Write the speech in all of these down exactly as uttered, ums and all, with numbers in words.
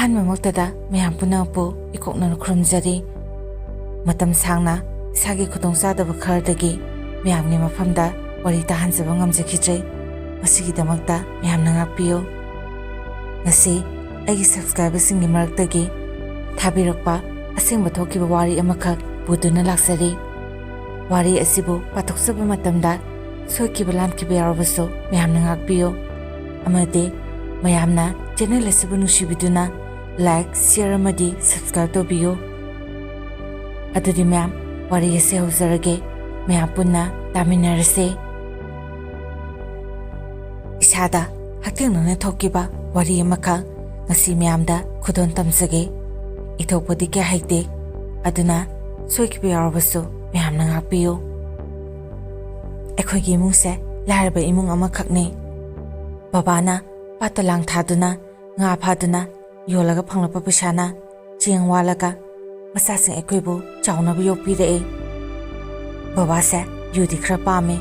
ꯑꯍꯥꯟꯕꯃꯛꯇꯗ ꯃꯌꯥꯝ ꯄꯨꯝꯅꯃꯛꯄꯨ ꯏꯀꯣꯛꯅꯅ ꯈꯨꯔꯨꯝꯖꯔꯤ꯫ ꯃꯇꯝ ꯁꯥꯡꯅ ꯏꯁꯥꯒꯤ ꯈꯨꯗꯣꯡꯆꯥꯗꯕ ꯈꯔꯗꯒꯤ ꯃꯌꯥꯝꯒꯤ ꯃꯐꯝꯗ ꯋꯥꯔꯤ ꯇꯥꯍꯟꯖꯕ ꯉꯝꯖꯈꯤꯗ꯭ꯔꯦ꯫ ꯃꯁꯤꯒꯤꯗꯃꯛꯇ ꯃꯌꯥꯝꯅ ꯉꯥꯛꯄꯤꯌꯨ꯫ ꯉꯁꯤ ꯑꯩꯒꯤ subscriberꯁꯤꯡꯒꯤ ꯃꯔꯛꯇꯒꯤ ꯊꯥꯕꯤꯔꯛꯄ ꯑꯁꯦꯡꯕ ꯊꯣꯛꯈꯤꯕ ꯋꯥꯔꯤ ꯑꯃꯈꯛ ꯄꯨꯗꯨꯅ ꯂꯥꯛꯆꯔꯤ꯫ ꯋꯥꯔꯤ ꯑꯁꯤꯕꯨ ꯄꯥꯊꯣꯛꯆꯕ ꯃꯇꯝꯗ ꯁꯣꯏꯈꯤꯕ ꯂꯥꯟꯈꯤꯕ ꯌꯥꯎꯔꯕꯁꯨ ꯃꯌꯥꯝꯅ ꯉꯥꯛꯄꯤꯌꯨ꯫ ꯑꯃꯗꯤ ꯃꯌꯥꯝꯅ channel ꯑꯁꯤꯕꯨ ꯅꯨꯡꯁꯤꯕꯤꯗꯨꯅ like, share ꯑꯃꯗꯤ subscribe ꯇꯧꯕꯤꯌꯨ꯫ ꯑꯗꯨꯗꯤ ꯃꯌꯥꯝ, ꯋꯥꯔꯤ ꯑꯁꯤ ꯍꯧꯖꯔꯒꯦ꯫ ꯃꯌꯥꯝ ꯄꯨꯟꯅ ꯇꯥꯃꯤꯟꯅꯔꯁꯦ꯫ ꯏꯁꯥꯗ ꯍꯛꯊꯦꯡꯅꯅ ꯊꯣꯛꯈꯤꯕ ꯋꯥꯔꯤ ꯑꯃꯈꯛ ꯉꯁꯤ ꯃꯌꯥꯝꯗ ꯈꯨꯗꯣꯜ ꯇꯝꯖꯒꯦ꯫ ꯏꯊꯣꯛꯄꯗꯤ ꯀꯌꯥ ꯍꯩꯇꯦ, ꯑꯗꯨꯅ ꯁꯣꯏꯈꯤꯕ ꯌꯥꯎꯔꯕꯁꯨ ꯃꯌꯥꯝꯅ ꯉꯥꯛꯄꯤꯌꯨ꯫ ꯑꯩꯈꯣꯏꯒꯤ ꯏꯃꯨꯡꯁꯦ ꯂꯥꯏꯔꯕ ꯏꯃꯨꯡ ꯑꯃꯈꯛꯅꯤ꯫ ꯕꯕꯥꯅ ꯄꯥꯠꯇ ꯂꯥꯡ ꯊꯥꯗꯨꯅ, ꯉꯥ ꯐꯥꯗꯨꯅ, ꯌꯣꯜꯂꯒ ꯐꯪꯂꯛꯄ ꯄꯩꯁꯥꯅ ꯆꯦꯡ ꯋꯥꯜꯂꯒ ꯃꯆꯥꯁꯤꯡ ꯑꯩꯈꯣꯏꯕꯨ ꯆꯥꯎꯅꯕ ꯌꯣꯛꯄꯤꯔꯛꯑꯦ꯫ ꯕꯕꯥꯁꯦ ꯌꯨꯗꯤ ꯈꯔ ꯄꯥꯝꯃꯦ,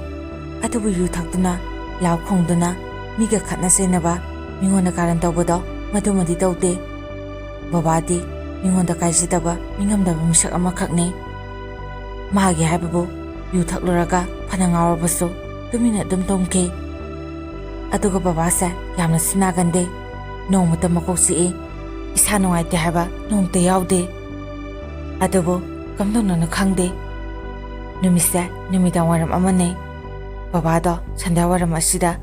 ꯑꯗꯨꯕꯨ ꯌꯨ ꯊꯛꯇꯨꯅ ꯂꯥꯎ ꯈꯣꯡꯗꯨꯅ ꯃꯤꯒ ꯈꯠꯅ ꯆꯩꯅꯕ, ꯃꯤꯉꯣꯟꯗ ꯀꯥꯔꯟ ꯇꯧꯕꯗꯣ ꯃꯗꯨꯃꯗꯤ ꯇꯧꯗꯦ꯫ ꯕꯕꯥꯗꯤ ꯃꯤꯉꯣꯟꯗ ꯀꯥꯏꯖꯗꯕ, ꯃꯤꯉꯝꯗꯕ ꯃꯤꯁꯛ ꯑꯃꯈꯛꯅꯤ꯫ ꯃꯥꯒꯤ ꯍꯥꯏꯕꯕꯨ ꯌꯨ ꯊꯛꯂꯨꯔꯒ ꯐꯅ ꯉꯥꯎꯔꯕꯁꯨ ꯇꯨꯃꯤꯟꯅ ꯑꯗꯨꯝ ꯇꯨꯝꯈꯤ꯫ ꯑꯗꯨꯒ ꯕꯕꯥꯁꯦ ꯌꯥꯝꯅꯁꯨ ꯅꯥꯒꯟꯗꯦ꯫ ꯅꯣꯡꯃꯇ ꯃꯀꯣꯛ ꯆꯤꯛꯏ, ꯏꯁꯥ ꯅꯨꯡꯉꯥꯏꯇꯦ ꯍꯥꯏꯕ ꯅꯣꯡꯃꯇ ꯌꯥꯎꯗꯦ꯫ ꯑꯗꯨꯕꯨ ꯀꯝꯗꯧꯅꯅꯣ ꯈꯪꯗꯦ, ꯅꯨꯃꯤꯠꯁꯦ ꯅꯨꯃꯤꯗꯥꯡ ꯋꯥꯏꯔꯝ ꯑꯃꯅꯤ꯫ ꯕꯕꯥꯗꯣ ꯁꯟꯙ꯭ꯌꯥ ꯋꯥꯏꯔꯝ ꯑꯁꯤꯗ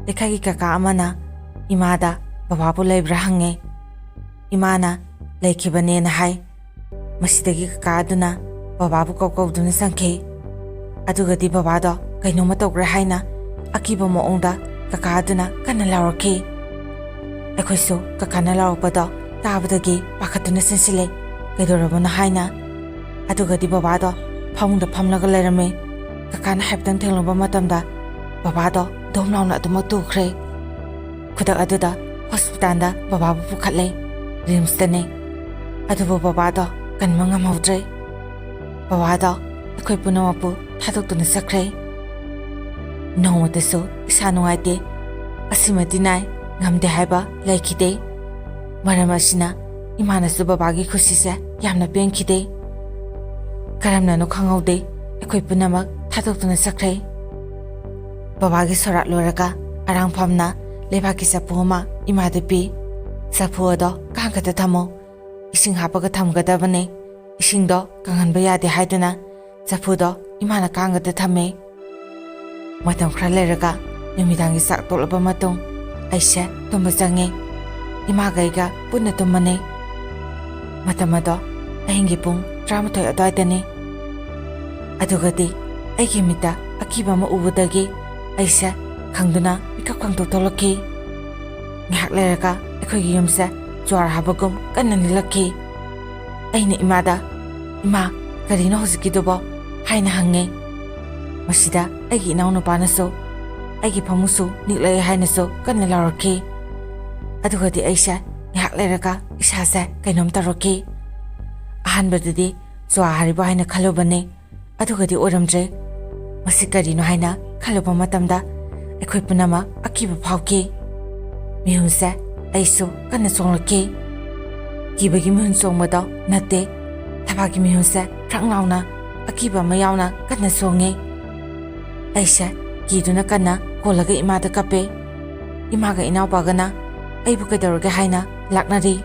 ꯂꯩꯀꯥꯏꯒꯤ ꯀꯀꯥ ꯑꯃꯅ ꯏꯃꯥꯗ ꯕꯕꯥꯕꯨ ꯂꯩꯕ꯭ꯔꯥ ꯍꯪꯉꯦ꯫ ꯏꯃꯥꯅ ꯂꯩꯈꯤꯕꯅꯦꯅ ꯍꯥꯏ꯫ ꯃꯁꯤꯗꯒꯤ ꯀꯀꯥ ꯑꯗꯨꯅ ꯕꯕꯥꯕꯨ ꯀꯧ ꯀꯧꯗꯨꯅ ꯆꯪꯈꯤ꯫ ꯑꯗꯨꯒꯗꯤ ꯕꯕꯥꯗꯣ ꯀꯩꯅꯣꯝꯃ ꯇꯧꯈ꯭ꯔꯦ ꯍꯥꯏꯅ ꯑꯀꯤꯕ ꯃꯑꯣꯡꯗ ꯀꯀꯥ ꯑꯗꯨꯅ ꯀꯟꯅ ꯂꯥꯎꯔꯛꯈꯤ꯫ ꯑꯩꯈꯣꯏꯁꯨ ꯀꯀꯥꯅ ꯂꯥꯎꯔꯛꯄꯗꯣ ꯇꯥꯕꯗꯒꯤ ꯄꯥꯈꯠꯇꯨꯅ ꯆꯦꯟꯁꯤꯜꯂꯦ꯫ ꯀꯩꯗꯧꯔꯕꯅꯣ ꯍꯥꯏꯅ꯫ ꯑꯗꯨꯒꯗꯤ ꯕꯕꯥꯗꯣ ꯐꯃꯨꯡꯗ ꯐꯝꯂꯒ ꯂꯩꯔꯝꯃꯦ꯫ ꯀꯀꯥꯅ ꯍꯥꯏꯐꯦꯠꯇꯪ ꯊꯦꯡꯂꯨꯕ ꯃꯇꯝꯗ ꯕꯕꯥꯗꯣ ꯗꯣꯝ ꯂꯥꯎꯅ ꯑꯗꯨꯃꯛ ꯇꯨꯈ꯭ꯔꯦ꯫ ꯈꯨꯗꯛ ꯑꯗꯨꯗ ꯍꯣꯁꯄꯤꯇꯥꯜꯗ ꯕꯕꯥꯕꯨ ꯄꯨꯈꯠꯂꯦ꯫ ꯔꯤꯝꯁꯇꯅꯦ꯫ ꯑꯗꯨꯕꯨ ꯕꯕꯥꯗꯣ ꯀꯟꯕ ꯉꯝꯍꯧꯗ꯭ꯔꯦ꯫ ꯕꯕꯥꯗꯣ ꯑꯩꯈꯣꯏ ꯄꯨꯝꯅꯃꯛꯄꯨ ꯊꯥꯗꯣꯛꯇꯨꯅ ꯆꯠꯈ꯭ꯔꯦ꯫ ꯅꯣꯡꯃꯇꯁꯨ ꯏꯁꯥ ꯅꯨꯡꯉꯥꯏꯇꯦ, ꯑꯁꯤꯃꯗꯤ ꯅꯥꯏ, ꯉꯝꯗꯦ ꯍꯥꯏꯕ ꯂꯩꯈꯤꯗꯦ꯫ ꯃꯔꯝ ꯑꯁꯤꯅ ꯏꯃꯥꯅꯁꯨ ꯕꯕꯥꯒꯤ ꯈꯨꯁꯤꯁꯦ ꯌꯥꯝꯅ ꯄꯦꯟꯈꯤꯗꯦ꯫ ꯀꯔꯝꯅꯅꯣ ꯈꯪꯍꯧꯗꯦ, ꯑꯩꯈꯣꯏ ꯄꯨꯝꯅꯃꯛ ꯊꯥꯗꯣꯛꯇꯨꯅ ꯆꯠꯈ꯭ꯔꯦ꯫ ꯕꯕꯥꯒꯤ ꯁꯣꯔꯥꯠ ꯂꯣꯏꯔꯒ ꯑꯔꯥꯡꯐꯝꯅ ꯂꯩꯕꯥꯛꯀꯤ ꯆꯐꯨ ꯑꯃ ꯏꯃꯥꯗ ꯄꯤ꯫ "ꯆꯐꯨ ꯑꯗꯣ ꯀꯥꯡꯒꯗ ꯊꯝꯃꯨ꯫ ꯏꯁꯤꯡ ꯍꯥꯞꯄꯒ ꯊꯝꯒꯗꯕꯅꯦ꯫ ꯏꯁꯤꯡꯗꯣ ꯀꯪꯍꯟꯕ ꯌꯥꯗꯦ" ꯍꯥꯏꯗꯨꯅ ꯆꯐꯨꯗꯣ ꯏꯃꯥꯅ ꯀꯥꯡꯒꯗ ꯊꯝꯃꯦ꯫ ꯃꯇꯝ ꯈꯔ ꯂꯩꯔꯒ ꯅꯨꯃꯤꯗꯥꯡꯒꯤ ꯆꯥꯛ ꯇꯣꯛꯂꯕ ꯃꯇꯨꯡ ꯑꯩꯁꯦ ꯇꯨꯝꯕ ꯆꯪꯉꯦ꯫ ꯏꯃꯥꯒ ꯑꯩꯒ ꯄꯨꯟꯅ ꯇꯨꯝꯕꯅꯦ꯫ ꯃꯇꯝ ꯑꯗꯣ ꯑꯍꯤꯡꯒꯤ ꯄꯨꯡ ꯇꯔꯥꯃꯥꯊꯣꯏ ꯑꯗꯨꯋꯥꯏꯗꯅꯤ꯫ ꯑꯗꯨꯒꯗꯤ ꯑꯩꯒꯤ ꯃꯤꯠꯇ ꯑꯀꯤꯕ ꯑꯃ ꯎꯕꯗꯒꯤ ꯑꯩꯁꯦ ꯈꯪꯗꯨꯅ ꯃꯤꯀꯞ ꯈꯪꯇꯣꯛ ꯊꯣꯛꯂꯛꯈꯤ꯫ ꯉꯥꯏꯍꯥꯛ ꯂꯩꯔꯒ ꯑꯩꯈꯣꯏꯒꯤ ꯌꯨꯝꯁꯦ ꯖ꯭ꯋꯥꯔ ꯍꯥꯕꯒꯨꯝ ꯀꯟꯅ ꯅꯤꯜꯂꯛꯈꯤ꯫ ꯑꯩꯅ ꯏꯃꯥꯗ, "ꯏꯃꯥ, ꯀꯔꯤꯅꯣ ꯍꯧꯖꯤꯛꯀꯤꯗꯨꯕꯣ?" ꯍꯥꯏꯅ ꯍꯪꯉꯦ꯫ ꯃꯁꯤꯗ ꯑꯩꯒꯤ ꯏꯅꯥꯎꯅꯨꯄꯥꯅꯁꯨ, "ꯑꯩꯒꯤ ꯐꯃꯨꯡꯁꯨ ꯅꯤꯛꯂꯛꯑꯦ" ꯍꯥꯏꯅꯁꯨ ꯀꯟꯅ ꯂꯥꯎꯔꯛꯈꯤ꯫ ꯑꯗꯨꯒꯗꯤ ꯑꯩꯁꯦ ꯉꯥꯏꯍꯥꯛ ꯂꯩꯔꯒ ꯏꯁꯥꯁꯦ ꯀꯩꯅꯣꯝ ꯇꯧꯔꯛꯈꯤ꯫ ꯑꯍꯥꯟꯕꯗꯗꯤ ꯖ꯭ꯋꯥꯔ ꯍꯥꯔꯤꯕꯣ ꯍꯥꯏꯅ ꯈꯜꯂꯨꯕꯅꯤ, ꯑꯗꯨꯒꯗꯤ ꯑꯣꯏꯔꯝꯗ꯭ꯔꯦ꯫ ꯃꯁꯤ ꯀꯔꯤꯅꯣ ꯍꯥꯏꯅ ꯈꯜꯂꯨꯕ ꯃꯇꯝꯗ ꯑꯩꯈꯣꯏ ꯄꯨꯝꯅꯃꯛ ꯑꯀꯤꯕ ꯐꯥꯎꯈꯤ꯫ ꯃꯤꯍꯨꯟꯁꯦ ꯑꯩꯁꯨ ꯀꯟꯅ ꯆꯣꯡꯂꯛꯈꯤ꯫ ꯀꯤꯕꯒꯤ ꯃꯤꯍꯨꯟ ꯆꯣꯡꯕꯗꯣ ꯅꯠꯇꯦ, ꯊꯕꯥꯛꯀꯤ ꯃꯤꯍꯨꯟꯁꯦ ꯐ꯭ꯔꯪ ꯂꯥꯎꯅ ꯑꯀꯤꯕ ꯑꯃ ꯌꯥꯎꯅ ꯀꯟꯅ ꯆꯣꯡꯉꯤ꯫ ꯑꯩꯁꯦ ꯀꯤꯗꯨꯅ ꯀꯟꯅ ꯀꯣꯜꯂꯒ ꯏꯃꯥꯗ ꯀꯞꯄꯦ꯫ ꯏꯃꯥꯒ ꯏꯅꯥꯎꯄꯥꯒꯅ ꯑꯩꯕꯨ ꯀꯩꯗꯧꯔꯒꯦ ꯍꯥꯏꯅ ꯂꯥꯛꯅꯔꯤ꯫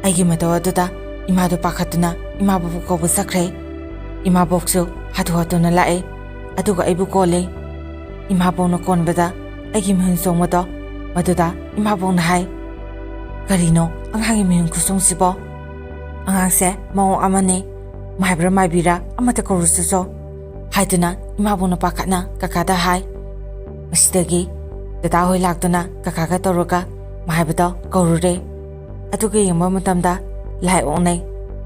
ꯑꯩꯒꯤ ꯃꯇꯧ ꯑꯗꯨꯗ ꯏꯃꯥꯗꯨ ꯄꯥꯈꯠꯇꯨꯅ ꯏꯃꯥꯕꯣꯛꯄꯨ ꯀꯧꯕ ꯆꯠꯈ꯭ꯔꯦ꯫ ꯏꯃꯥꯕꯣꯛꯁꯨ ꯍꯥꯊꯨ ꯍꯥꯊꯨꯅ ꯂꯥꯛꯑꯦ, ꯑꯗꯨꯒ ꯑꯩꯕꯨ ꯀꯣꯜꯂꯦ꯫ ꯏꯃꯥꯕꯣꯛꯅ ꯀꯣꯟꯕꯗ ꯑꯩꯒꯤ ꯃꯤꯍꯨꯟ ꯆꯣꯡꯕꯗꯣ, ꯃꯗꯨꯗ ꯏꯃꯥꯕꯣꯛꯅ ꯍꯥꯏ, "ꯀꯔꯤꯅꯣ ꯑꯉꯥꯡꯒꯤ ꯃꯤꯍꯨꯟ ꯈꯨꯆꯣꯡꯁꯤꯕꯣ? ꯑꯉꯥꯡꯁꯦ ꯃꯑꯣꯡ ꯑꯃꯅꯤ, ꯃꯥꯏꯕ꯭ꯔꯥ ꯃꯥꯏꯕꯤꯔꯥ ꯑꯃꯠꯇ ꯀꯧꯔꯨꯆꯣꯆꯣ" ꯍꯥꯏꯗꯨꯅ ꯏꯃꯥꯕꯣꯛꯅ ꯄꯥꯈꯠꯅ ꯀꯀꯥꯗ ꯍꯥꯏ꯫ ꯃꯁꯤꯗꯒꯤ ꯗꯗꯥ ꯍꯣꯏ ꯂꯥꯛꯇꯨꯅ ꯀꯀꯥꯒ ꯇꯧꯔꯒ ꯃꯥꯏꯕꯗꯣ ꯀꯧꯔꯨꯔꯦ꯫ ꯑꯗꯨꯒ ꯌꯦꯡꯕ ꯃꯇꯝꯗ ꯂꯥꯏ ꯑꯣꯛꯅꯩ꯫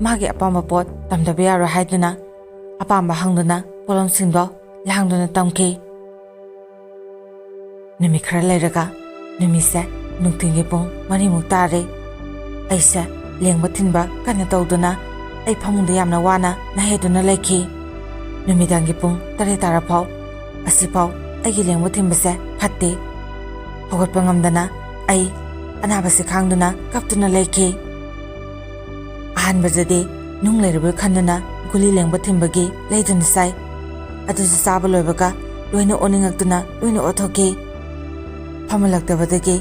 ꯃꯥꯒꯤ ꯑꯄꯥꯝꯕ ꯄꯣꯠ ꯇꯝꯗꯕ ꯌꯥꯔꯣꯏ ꯍꯥꯏꯗꯨꯅ ꯑꯄꯥꯝꯕ ꯍꯪꯗꯨꯅ ꯄꯣꯠꯂꯝꯁꯤꯡꯗꯣ ꯂꯥꯡꯗꯨꯅ ꯇꯝꯈꯤ꯫ ꯅꯨꯃꯤꯠ ꯈꯔ ꯂꯩꯔꯒ ꯅꯨꯃꯤꯠꯁꯦ ꯅꯨꯡꯊꯤꯜꯒꯤ ꯄꯨꯡ ꯃꯔꯤꯃꯨꯛ ꯇꯥꯔꯦ꯫ ꯑꯩꯁꯦ ꯂꯦꯡꯕ ꯊꯤꯟꯕ ꯀꯟꯅ ꯇꯧꯗꯨꯅ ꯑꯩ ꯐꯃꯨꯡꯗ ꯌꯥꯝꯅ ꯋꯥꯅ ꯅꯥꯍꯦꯗꯨꯅ ꯂꯩꯈꯤ꯫ ꯅꯨꯃꯤꯗꯥꯡꯒꯤ ꯄꯨꯡ ꯇꯔꯦꯠ ꯇꯥꯔꯐꯥꯎ ꯑꯁꯤꯐꯥꯎ ꯑꯩꯒꯤ ꯂꯦꯡꯕ ꯊꯤꯟꯕꯁꯦ ꯐꯠꯇꯦ꯫ ꯍꯧꯒꯠꯄ ꯉꯝꯗꯅ ꯑꯩ ꯑꯅꯥꯕꯁꯤ ꯈꯥꯡꯗꯨꯅ ꯀꯞꯇꯨꯅ ꯂꯩꯈꯤ꯫ ꯑꯍꯥꯟꯕꯗꯗꯤ ꯅꯨꯡ ꯂꯩꯔꯕꯣꯏ ꯈꯟꯗꯨꯅ ꯒꯨꯂꯤ ꯂꯦꯡꯕ ꯊꯤꯟꯕꯒꯤ ꯂꯩꯗꯨꯅ ꯆꯥꯏ꯫ ꯑꯗꯨꯁꯨ ꯆꯥꯕ ꯂꯣꯏꯕꯒ ꯂꯣꯏꯅ ꯑꯣꯅꯤꯡꯉꯛꯇꯨꯅ ꯂꯣꯏꯅ ꯑꯣꯊꯣꯛꯈꯤ꯫ ꯐꯝꯍꯜꯂꯛꯇꯕꯗꯒꯤ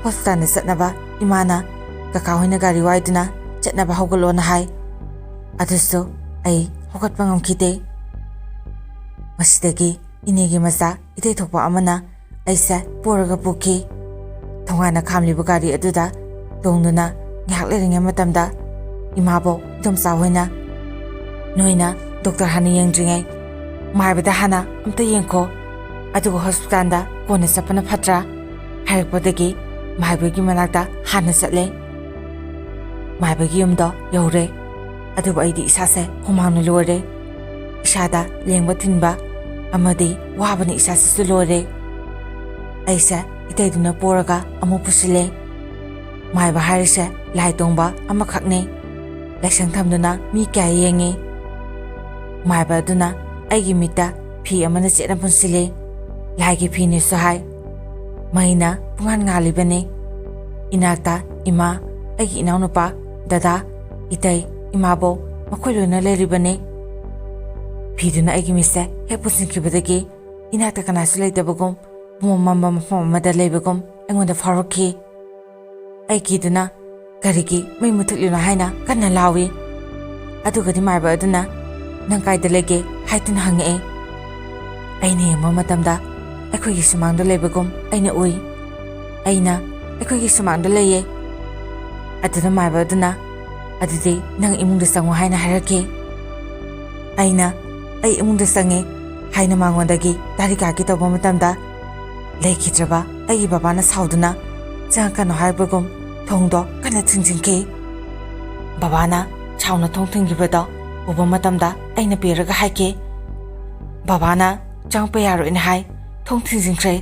ꯍꯣꯁꯄꯤꯇꯥꯜꯗ ꯆꯠꯅꯕ ꯏꯃꯥꯅ ꯀꯀꯥ ꯍꯣꯏꯅ ꯒꯥꯔꯤ ꯋꯥꯏꯗꯨꯅ ꯆꯠꯅꯕ ꯍꯧꯒꯠꯂꯣꯅ ꯍꯥꯏ꯫ ꯑꯗꯨꯁꯨ ꯑꯩ ꯍꯧꯒꯠꯄ ꯉꯝꯈꯤꯗꯦ꯫ ꯃꯁꯤꯗꯒꯤ ꯏꯅꯦꯒꯤ ꯃꯆꯥ ꯏꯇꯩ ꯊꯣꯛꯄ ꯑꯃꯅ ꯑꯩꯁꯦ ꯄꯣꯔꯒ ꯄꯨꯈꯤ꯫ ꯊꯣꯡꯒꯥꯟꯅ ꯈꯥꯝꯂꯤꯕ ꯒꯥꯔꯤ ꯑꯗꯨꯗ ꯇꯣꯡꯗꯨꯅ ꯉꯥꯏꯍꯥꯛ ꯂꯩꯔꯤꯉꯩ ꯃꯇꯝꯗ ꯏꯃꯥꯕꯣꯛ ꯏꯗꯣꯝꯆꯥ ꯍꯣꯏꯅ, "ꯅꯣꯏꯅ ꯗꯣꯛꯇꯔ ꯍꯥꯟꯅ ꯌꯦꯡꯗ꯭ꯔꯤꯉꯩ ꯃꯥꯏꯕꯗ ꯍꯥꯟꯅ ꯑꯝꯇ ꯌꯦꯡꯈꯣ, ꯑꯗꯨꯒ ꯍꯣꯁꯄꯤꯇꯥꯜꯗ ꯀꯣꯟꯅ ꯆꯠꯄꯅ ꯐꯠꯇ꯭ꯔꯥ?" ꯍꯥꯏꯔꯛꯄꯗꯒꯤ ꯃꯥꯏꯕꯒꯤ ꯃꯅꯥꯛꯇ ꯍꯥꯟꯅ ꯆꯠꯂꯦ꯫ ꯃꯥꯏꯕꯒꯤ ꯌꯨꯝꯗꯣ ꯌꯧꯔꯦ꯫ ꯑꯗꯨꯕꯨ ꯑꯩꯗꯤ ꯏꯁꯥꯁꯦ ꯍꯨꯃꯥꯡꯅ ꯂꯣꯏꯔꯦ꯫ ꯏꯁꯥꯗ ꯂꯦꯡꯕ ꯊꯤꯟꯕ ꯑꯃꯗꯤ ꯋꯥꯕꯅ ꯏꯁꯥꯁꯤꯁꯨ ꯂꯣꯏꯔꯦ꯫ ꯑꯩꯁꯦ ꯏꯇꯩꯗꯨꯅ ꯄꯣꯔꯒ ꯑꯃꯨꯛ ꯄꯨꯁꯤꯜꯂꯦ꯫ ꯃꯥꯏꯕ ꯍꯥꯏꯔꯤꯁꯦ ꯂꯥꯏ ꯇꯣꯡꯕ ꯑꯃꯈꯛꯅꯤ꯫ ꯂꯥꯏꯁꯪ ꯊꯝꯗꯨꯅ ꯃꯤ ꯀꯌꯥ ꯌꯦꯡꯉꯤ꯫ ꯃꯥꯏꯕ ꯑꯗꯨꯅ ꯑꯩꯒꯤ ꯃꯤꯠꯇ ꯐꯤ ꯑꯃꯅ ꯆꯦꯠꯅ ꯄꯨꯟꯁꯤꯜꯂꯤ꯫ ꯂꯥꯏꯒꯤ ꯐꯤꯅꯤꯁꯨ ꯍꯥꯏ꯫ ꯃꯩꯅ ꯄꯨꯡꯉꯥꯟ ꯉꯥꯜꯂꯤꯕꯅꯤ꯫ ꯏꯅꯥꯛꯇ ꯏꯃꯥ, ꯑꯩꯒꯤ ꯏꯅꯥꯎꯅꯨꯄꯥ, ꯗꯗꯥ, ꯏꯇꯩ, ꯏꯃꯥꯕꯣꯛ, ꯃꯈꯣꯏ ꯂꯣꯏꯅ ꯂꯩꯔꯤꯕꯅꯤ꯫ ꯐꯤꯗꯨꯅ ꯑꯩꯒꯤ ꯃꯤꯠꯁꯦ ꯍꯦꯛ ꯄꯨꯟꯁꯤꯟꯈꯤꯕꯗꯒꯤ ꯏꯅꯥꯛꯇ ꯀꯅꯥꯁꯨ ꯂꯩꯇꯕꯒꯨꯝ, ꯄꯨꯝꯃꯝ ꯃꯝꯕ ꯃꯐꯝ ꯑꯃꯗ ꯂꯩꯕꯒꯨꯝ ꯑꯩꯉꯣꯟꯗ ꯐꯥꯎꯔꯛꯈꯤ꯫ ꯑꯩ ꯀꯤꯗꯨꯅ, "ꯀꯔꯤꯒꯤ ꯃꯩ ꯃꯨꯊꯠꯂꯤꯅꯣ?" ꯍꯥꯏꯅ ꯀꯟꯅ ꯂꯥꯎꯏ꯫ ꯑꯗꯨꯒꯗꯤ ꯃꯥꯏꯕ ꯑꯗꯨꯅ, "ꯅꯪ ꯀꯥꯏꯗ ꯂꯩꯒꯦ?" ꯍꯥꯏꯗꯨꯅ ꯍꯪꯉꯛꯑꯦ꯫ ꯑꯩꯅ ꯌꯦꯡꯕ ꯃꯇꯝꯗ ꯑꯩꯈꯣꯏꯒꯤ ꯁꯨꯃꯥꯡꯗ ꯂꯩꯕꯒꯨꯝ ꯑꯩꯅ ꯎꯏ꯫ ꯑꯩꯅ, "ꯑꯩꯈꯣꯏꯒꯤ ꯁꯨꯃꯥꯡꯗ ꯂꯩꯌꯦ"꯫ ꯑꯗꯨꯗ ꯃꯥꯏꯕ ꯑꯗꯨꯅ, "ꯑꯗꯨꯗꯤ ꯅꯪ ꯏꯃꯨꯡꯗ ꯆꯪꯉꯨ" ꯍꯥꯏꯅ ꯍꯥꯏꯔꯛꯈꯤ꯫ ꯑꯩꯅ, "ꯑꯩ ꯏꯃꯨꯡꯗ ꯆꯪꯉꯦ" ꯍꯥꯏꯅ ꯃꯉꯣꯟꯗꯒꯤ ꯇꯥꯔꯤꯀꯥꯒꯤ ꯇꯧꯕ ꯃꯇꯝꯗ, ꯂꯩꯈꯤꯗ꯭ꯔꯕ ꯑꯩꯒꯤ ꯕꯕꯥꯅ ꯁꯥꯎꯗꯨꯅ, "ꯆꯪꯉꯛꯀꯅꯨ" ꯍꯥꯏꯕꯒꯨꯝ ꯊꯣꯡꯗꯣ ꯀꯟꯅ ꯊꯤꯡꯖꯤꯟꯈꯤ꯫ ꯕꯕꯥꯅ ꯁꯥꯎꯅ ꯊꯣꯡ ꯊꯤꯡꯈꯤꯕꯗꯣ ꯎꯕ ꯃꯇꯝꯗ ꯑꯩꯅ ꯄꯦꯔꯒ ꯍꯥꯏꯈꯤ, "ꯕꯕꯥꯅ ꯆꯪꯉꯛꯄ ꯌꯥꯔꯣꯏꯅ ꯍꯥꯏ, ꯊꯣꯡ ꯊꯤꯡꯖꯤꯟꯈ꯭ꯔꯦ"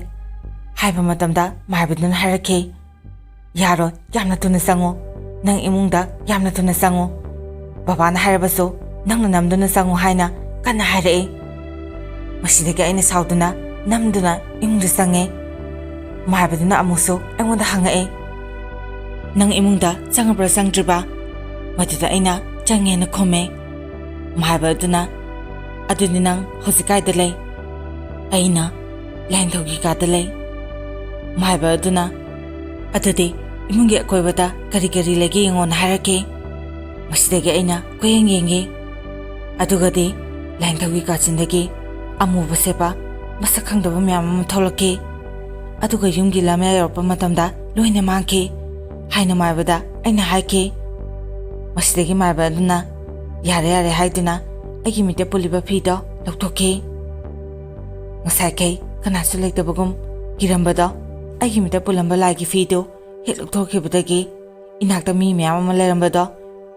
ꯍꯥꯏꯕ ꯃꯇꯝꯗ ꯃꯥꯏꯕꯗꯨꯅ ꯍꯥꯏꯔꯛꯈꯤ, "ꯌꯥꯔꯣꯏ, ꯌꯥꯝꯅ ꯊꯨꯅ ꯆꯪꯉꯨ꯫ ꯅꯪ ꯏꯃꯨꯡꯗ ꯌꯥꯝꯅ ꯊꯨꯅ ꯆꯪꯉꯨ꯫ ꯕꯕꯥꯅ ꯍꯥꯏꯔꯕꯁꯨ ꯅꯪꯅ ꯅꯝꯗꯨꯅ ꯆꯪꯉꯨ" ꯍꯥꯏꯅ ꯀꯟꯅ ꯍꯥꯏꯔꯛꯏ꯫ ꯃꯁꯤꯗꯒꯤ ꯑꯩꯅ ꯁꯥꯎꯗꯨꯅ ꯅꯝꯗꯨꯅ ꯏꯃꯨꯡꯗ ꯆꯪꯉꯦ꯫ ꯃꯥꯏꯕꯗꯨꯅ ꯑꯃꯨꯛꯁꯨ ꯑꯩꯉꯣꯟꯗ ꯍꯪꯉꯛꯑꯦ, "ꯅꯪ ꯏꯃꯨꯡꯗ ꯆꯪꯉꯕ꯭ꯔꯥ ꯆꯪꯗ꯭ꯔꯤꯕ?" ꯃꯗꯨꯗ ꯑꯩꯅ, "ꯆꯪꯉꯦꯅ" ꯈꯨꯝꯃꯦ꯫ ꯃꯥꯏꯕ ꯑꯗꯨꯅ, "ꯑꯗꯨꯗꯤ ꯅꯪ ꯍꯧꯖꯤꯛ ꯀꯥꯏꯗ ꯂꯩ?" ꯑꯩꯅ, "ꯂꯥꯏꯅꯤꯡꯊꯧꯒꯤ ꯀꯥꯗ ꯂꯩ"꯫ ꯃꯥꯏꯕ ꯑꯗꯨꯅ, "ꯑꯗꯨꯗꯤ ꯏꯃꯨꯡꯒꯤ ꯑꯀꯣꯏꯕꯗ ꯀꯔꯤ ꯀꯔꯤ ꯂꯩꯒꯦ ꯌꯦꯡꯉꯣꯅ" ꯍꯥꯏꯔꯛꯈꯤ꯫ ꯃꯁꯤꯗꯒꯤ ꯑꯩꯅ ꯀꯣꯏꯌꯦꯡ ꯌꯦꯡꯉꯤ꯫ ꯑꯗꯨꯒꯗꯤ ꯂꯥꯏꯅꯤꯡꯊꯧꯒꯤ ꯀꯥꯆꯤꯟꯗꯒꯤ ꯑꯃꯨꯕ ꯁꯦꯠꯄ ꯃꯁꯛ ꯈꯪꯗꯕ ꯃꯌꯥꯝ ꯑꯃ ꯊꯣꯛꯂꯛꯈꯤ꯫ ꯑꯗꯨꯒ ꯌꯨꯝꯒꯤ ꯂꯝꯌꯥꯏ ꯌꯧꯔꯛꯄ ꯃꯇꯝꯗ ꯂꯣꯏꯅ ꯃꯥꯡꯈꯤ ꯍꯥꯏꯅ ꯃꯥꯏꯕꯗ ꯑꯩꯅ ꯍꯥꯏꯈꯤ꯫ ꯃꯁꯤꯗꯒꯤ ꯃꯥꯏꯕ ꯑꯗꯨꯅ "ꯌꯥꯔꯦ, ꯌꯥꯔꯦ" ꯍꯥꯏꯗꯨꯅ ꯑꯩꯒꯤ ꯃꯤꯠꯇ ꯄꯨꯜꯂꯤꯕ ꯐꯤꯗꯣ ꯂꯧꯊꯣꯛꯈꯤ꯫ ꯉꯁꯥꯏꯈꯩ ꯀꯅꯥꯁꯨ ꯂꯩꯇꯕꯒꯨꯝ ꯀꯤꯔꯝꯕꯗꯣ, ꯑꯩꯒꯤ ꯃꯤꯠꯇ ꯄꯨꯜꯂꯝꯕ ꯂꯥꯏꯒꯤ ꯐꯤꯗꯨ ꯍꯦꯛ ꯂꯧꯊꯣꯛꯈꯤꯕꯗꯒꯤ ꯏꯅꯥꯛꯇ ꯃꯤ ꯃꯌꯥꯝ ꯑꯃ ꯂꯩꯔꯝꯕꯗꯣ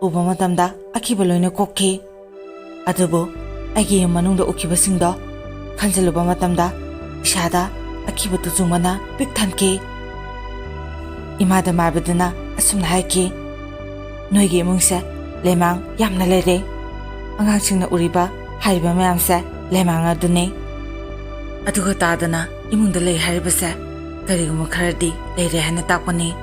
ꯎꯕ ꯃꯇꯝꯗ ꯑꯀꯤꯕ ꯂꯣꯏꯅ ꯀꯣꯛꯈꯤ꯫ ꯑꯗꯨꯕꯨ ꯑꯩꯒꯤ ꯌꯨꯝ ꯃꯅꯨꯡꯗ ꯎꯈꯤꯕꯁꯤꯡꯗꯣ ꯈꯟꯖꯤꯜꯂꯨꯕ ꯃꯇꯝꯗ ꯏꯁꯥꯗ ꯑꯀꯤꯕ ꯇꯨꯆꯨꯡꯕꯅ ꯄꯤꯛ ꯊꯟꯈꯤ꯫ ꯏꯃꯥꯗ ꯃꯥꯏꯕꯗꯨꯅ ꯑꯁꯨꯝꯅ ꯍꯥꯏꯈꯤ, "ꯅꯣꯏꯒꯤ ꯏꯃꯨꯡꯁꯦ ꯂꯩꯃꯥꯡ ꯌꯥꯝꯅ ꯂꯩꯔꯦ꯫ ꯑꯉꯥꯡꯁꯤꯡꯅ ꯎꯔꯤꯕ ꯍꯥꯏꯔꯤꯕ ꯃꯌꯥꯝꯁꯦ ꯂꯩꯃꯥꯡ ꯑꯗꯨꯅꯤ꯫ ꯑꯗꯨꯒ ꯇꯥꯗꯅ ꯏꯃꯨꯡꯗ ꯂꯩ ꯍꯥꯏꯔꯤꯕꯁꯦ ꯀꯔꯤꯒꯨꯝꯕ ꯈꯔꯗꯤ ꯂꯩꯔꯦ ꯍꯥꯏꯅ ꯇꯥꯛꯄꯅꯤ꯫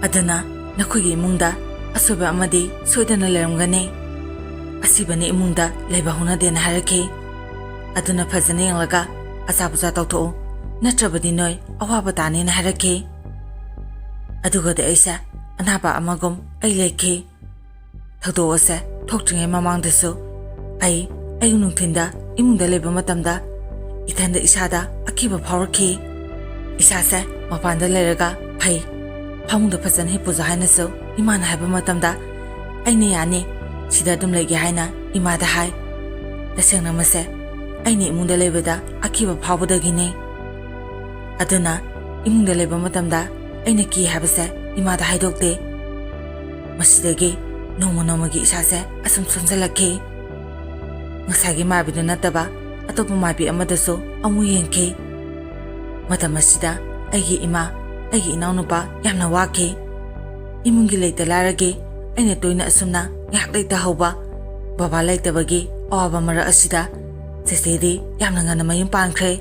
ꯑꯗꯨꯅ ꯅꯈꯣꯏꯒꯤ ꯏꯃꯨꯡꯗ ꯑꯁꯣꯏꯕ ꯑꯃꯗꯤ ꯁꯣꯏꯗꯅ ꯂꯩꯔꯝꯒꯅꯤ꯫ ꯑꯁꯤꯕꯅꯤ ꯏꯃꯨꯡꯗ ꯂꯩꯕ ꯍꯧꯅꯗꯦꯅ" ꯍꯥꯏꯔꯛꯈꯤ꯫ "ꯑꯗꯨꯅ ꯐꯖꯅ ꯌꯦꯡꯂꯒ ꯑꯆꯥ ꯄꯨꯆꯥ ꯇꯧꯊꯣꯛꯎ, ꯅꯠꯇ꯭ꯔꯕꯗꯤ ꯅꯣꯏ ꯑꯋꯥꯕ ꯇꯥꯅꯤꯅ" ꯍꯥꯏꯔꯛꯈꯤ꯫ ꯑꯗꯨꯒꯗꯤ ꯑꯩꯁꯦ ꯑꯅꯥꯕ ꯑꯃꯒꯨꯝ ꯑꯩ ꯂꯩꯈꯤ꯫ ꯊꯧꯗꯣꯛ ꯑꯁꯦ ꯊꯣꯛꯇ꯭ꯔꯤꯉꯩ ꯃꯃꯥꯡꯗꯁꯨ ꯑꯩ ꯑꯌꯨꯛ ꯅꯨꯡꯊꯤꯟꯗ ꯏꯃꯨꯡꯗ ꯂꯩꯕ ꯃꯇꯝꯗ ꯏꯊꯟꯗ ꯏꯁꯥꯗ ꯑꯀꯤꯕ ꯐꯥꯎꯔꯛꯈꯤ꯫ ꯏꯁꯥꯁꯦ ꯃꯄꯥꯟꯗ ꯂꯩꯔꯒ ꯐꯩ, ꯐꯃꯨꯡꯗ ꯐꯖꯅ ꯍꯤꯞꯄꯨꯁꯨ ꯍꯥꯏꯅꯁꯨ ꯏꯃꯥꯅ ꯍꯥꯏꯕ ꯃꯇꯝꯗ ꯑꯩꯅ "ꯌꯥꯅꯤ, ꯁꯤꯗ ꯑꯗꯨꯝ ꯂꯩꯒꯦ" ꯍꯥꯏꯅ ꯏꯃꯥꯗ ꯍꯥꯏ꯫ ꯇꯁꯦꯡꯅ ꯃꯁꯦ ꯑꯩꯅ ꯏꯃꯨꯡꯗ ꯂꯩꯕꯗ ꯑꯀꯤꯕ ꯐꯥꯎꯕꯗꯒꯤꯅꯤ꯫ ꯑꯗꯨꯅ ꯏꯃꯨꯡꯗ ꯂꯩꯕ ꯃꯇꯝꯗ ꯑꯩꯅ ꯀꯤ ꯍꯥꯏꯕꯁꯦ ꯏꯃꯥꯗ ꯍꯥꯏꯗꯣꯛꯇꯦ꯫ ꯃꯁꯤꯗꯒꯤ ꯅꯣꯡꯃ ꯅꯣꯡꯃꯒꯤ ꯏꯁꯥꯁꯦ ꯑꯁꯨꯝ ꯁꯣꯟꯖꯜꯂꯛꯈꯤ꯫ ꯉꯁꯥꯏꯒꯤ ꯃꯥꯏꯕꯤꯗꯨ ꯅꯠꯇꯕ ꯑꯇꯣꯞꯄ ꯃꯥꯏꯕꯤ ꯑꯃꯗꯁꯨ ꯑꯃꯨꯛ ꯌꯦꯡꯈꯤ꯫ ꯃꯇꯝ ꯑꯁꯤꯗ ꯑꯩꯒꯤ ꯏꯃꯥ, ꯑꯩꯒꯤ ꯏꯅꯥꯎꯅꯨꯄꯥ ꯌꯥꯝꯅ ꯋꯥꯈꯤ꯫ ꯏꯃꯨꯡꯒꯤ ꯂꯩꯇ ꯂꯥꯏꯔꯒꯤ ꯑꯩꯅ ꯇꯣꯏꯅ ꯑꯁꯨꯝꯅ ꯉꯥꯏꯍꯥꯛ ꯂꯩꯇꯍꯧꯕ, ꯕꯕꯥ ꯂꯩꯇꯕꯒꯤ ꯑꯋꯥꯕ ꯃꯔꯛ ꯑꯁꯤꯗ ꯆꯦꯆꯦꯗꯤ ꯌꯥꯝꯅ ꯉꯟꯅ ꯃꯌꯨꯝ ꯄꯥꯟꯈ꯭ꯔꯦ꯫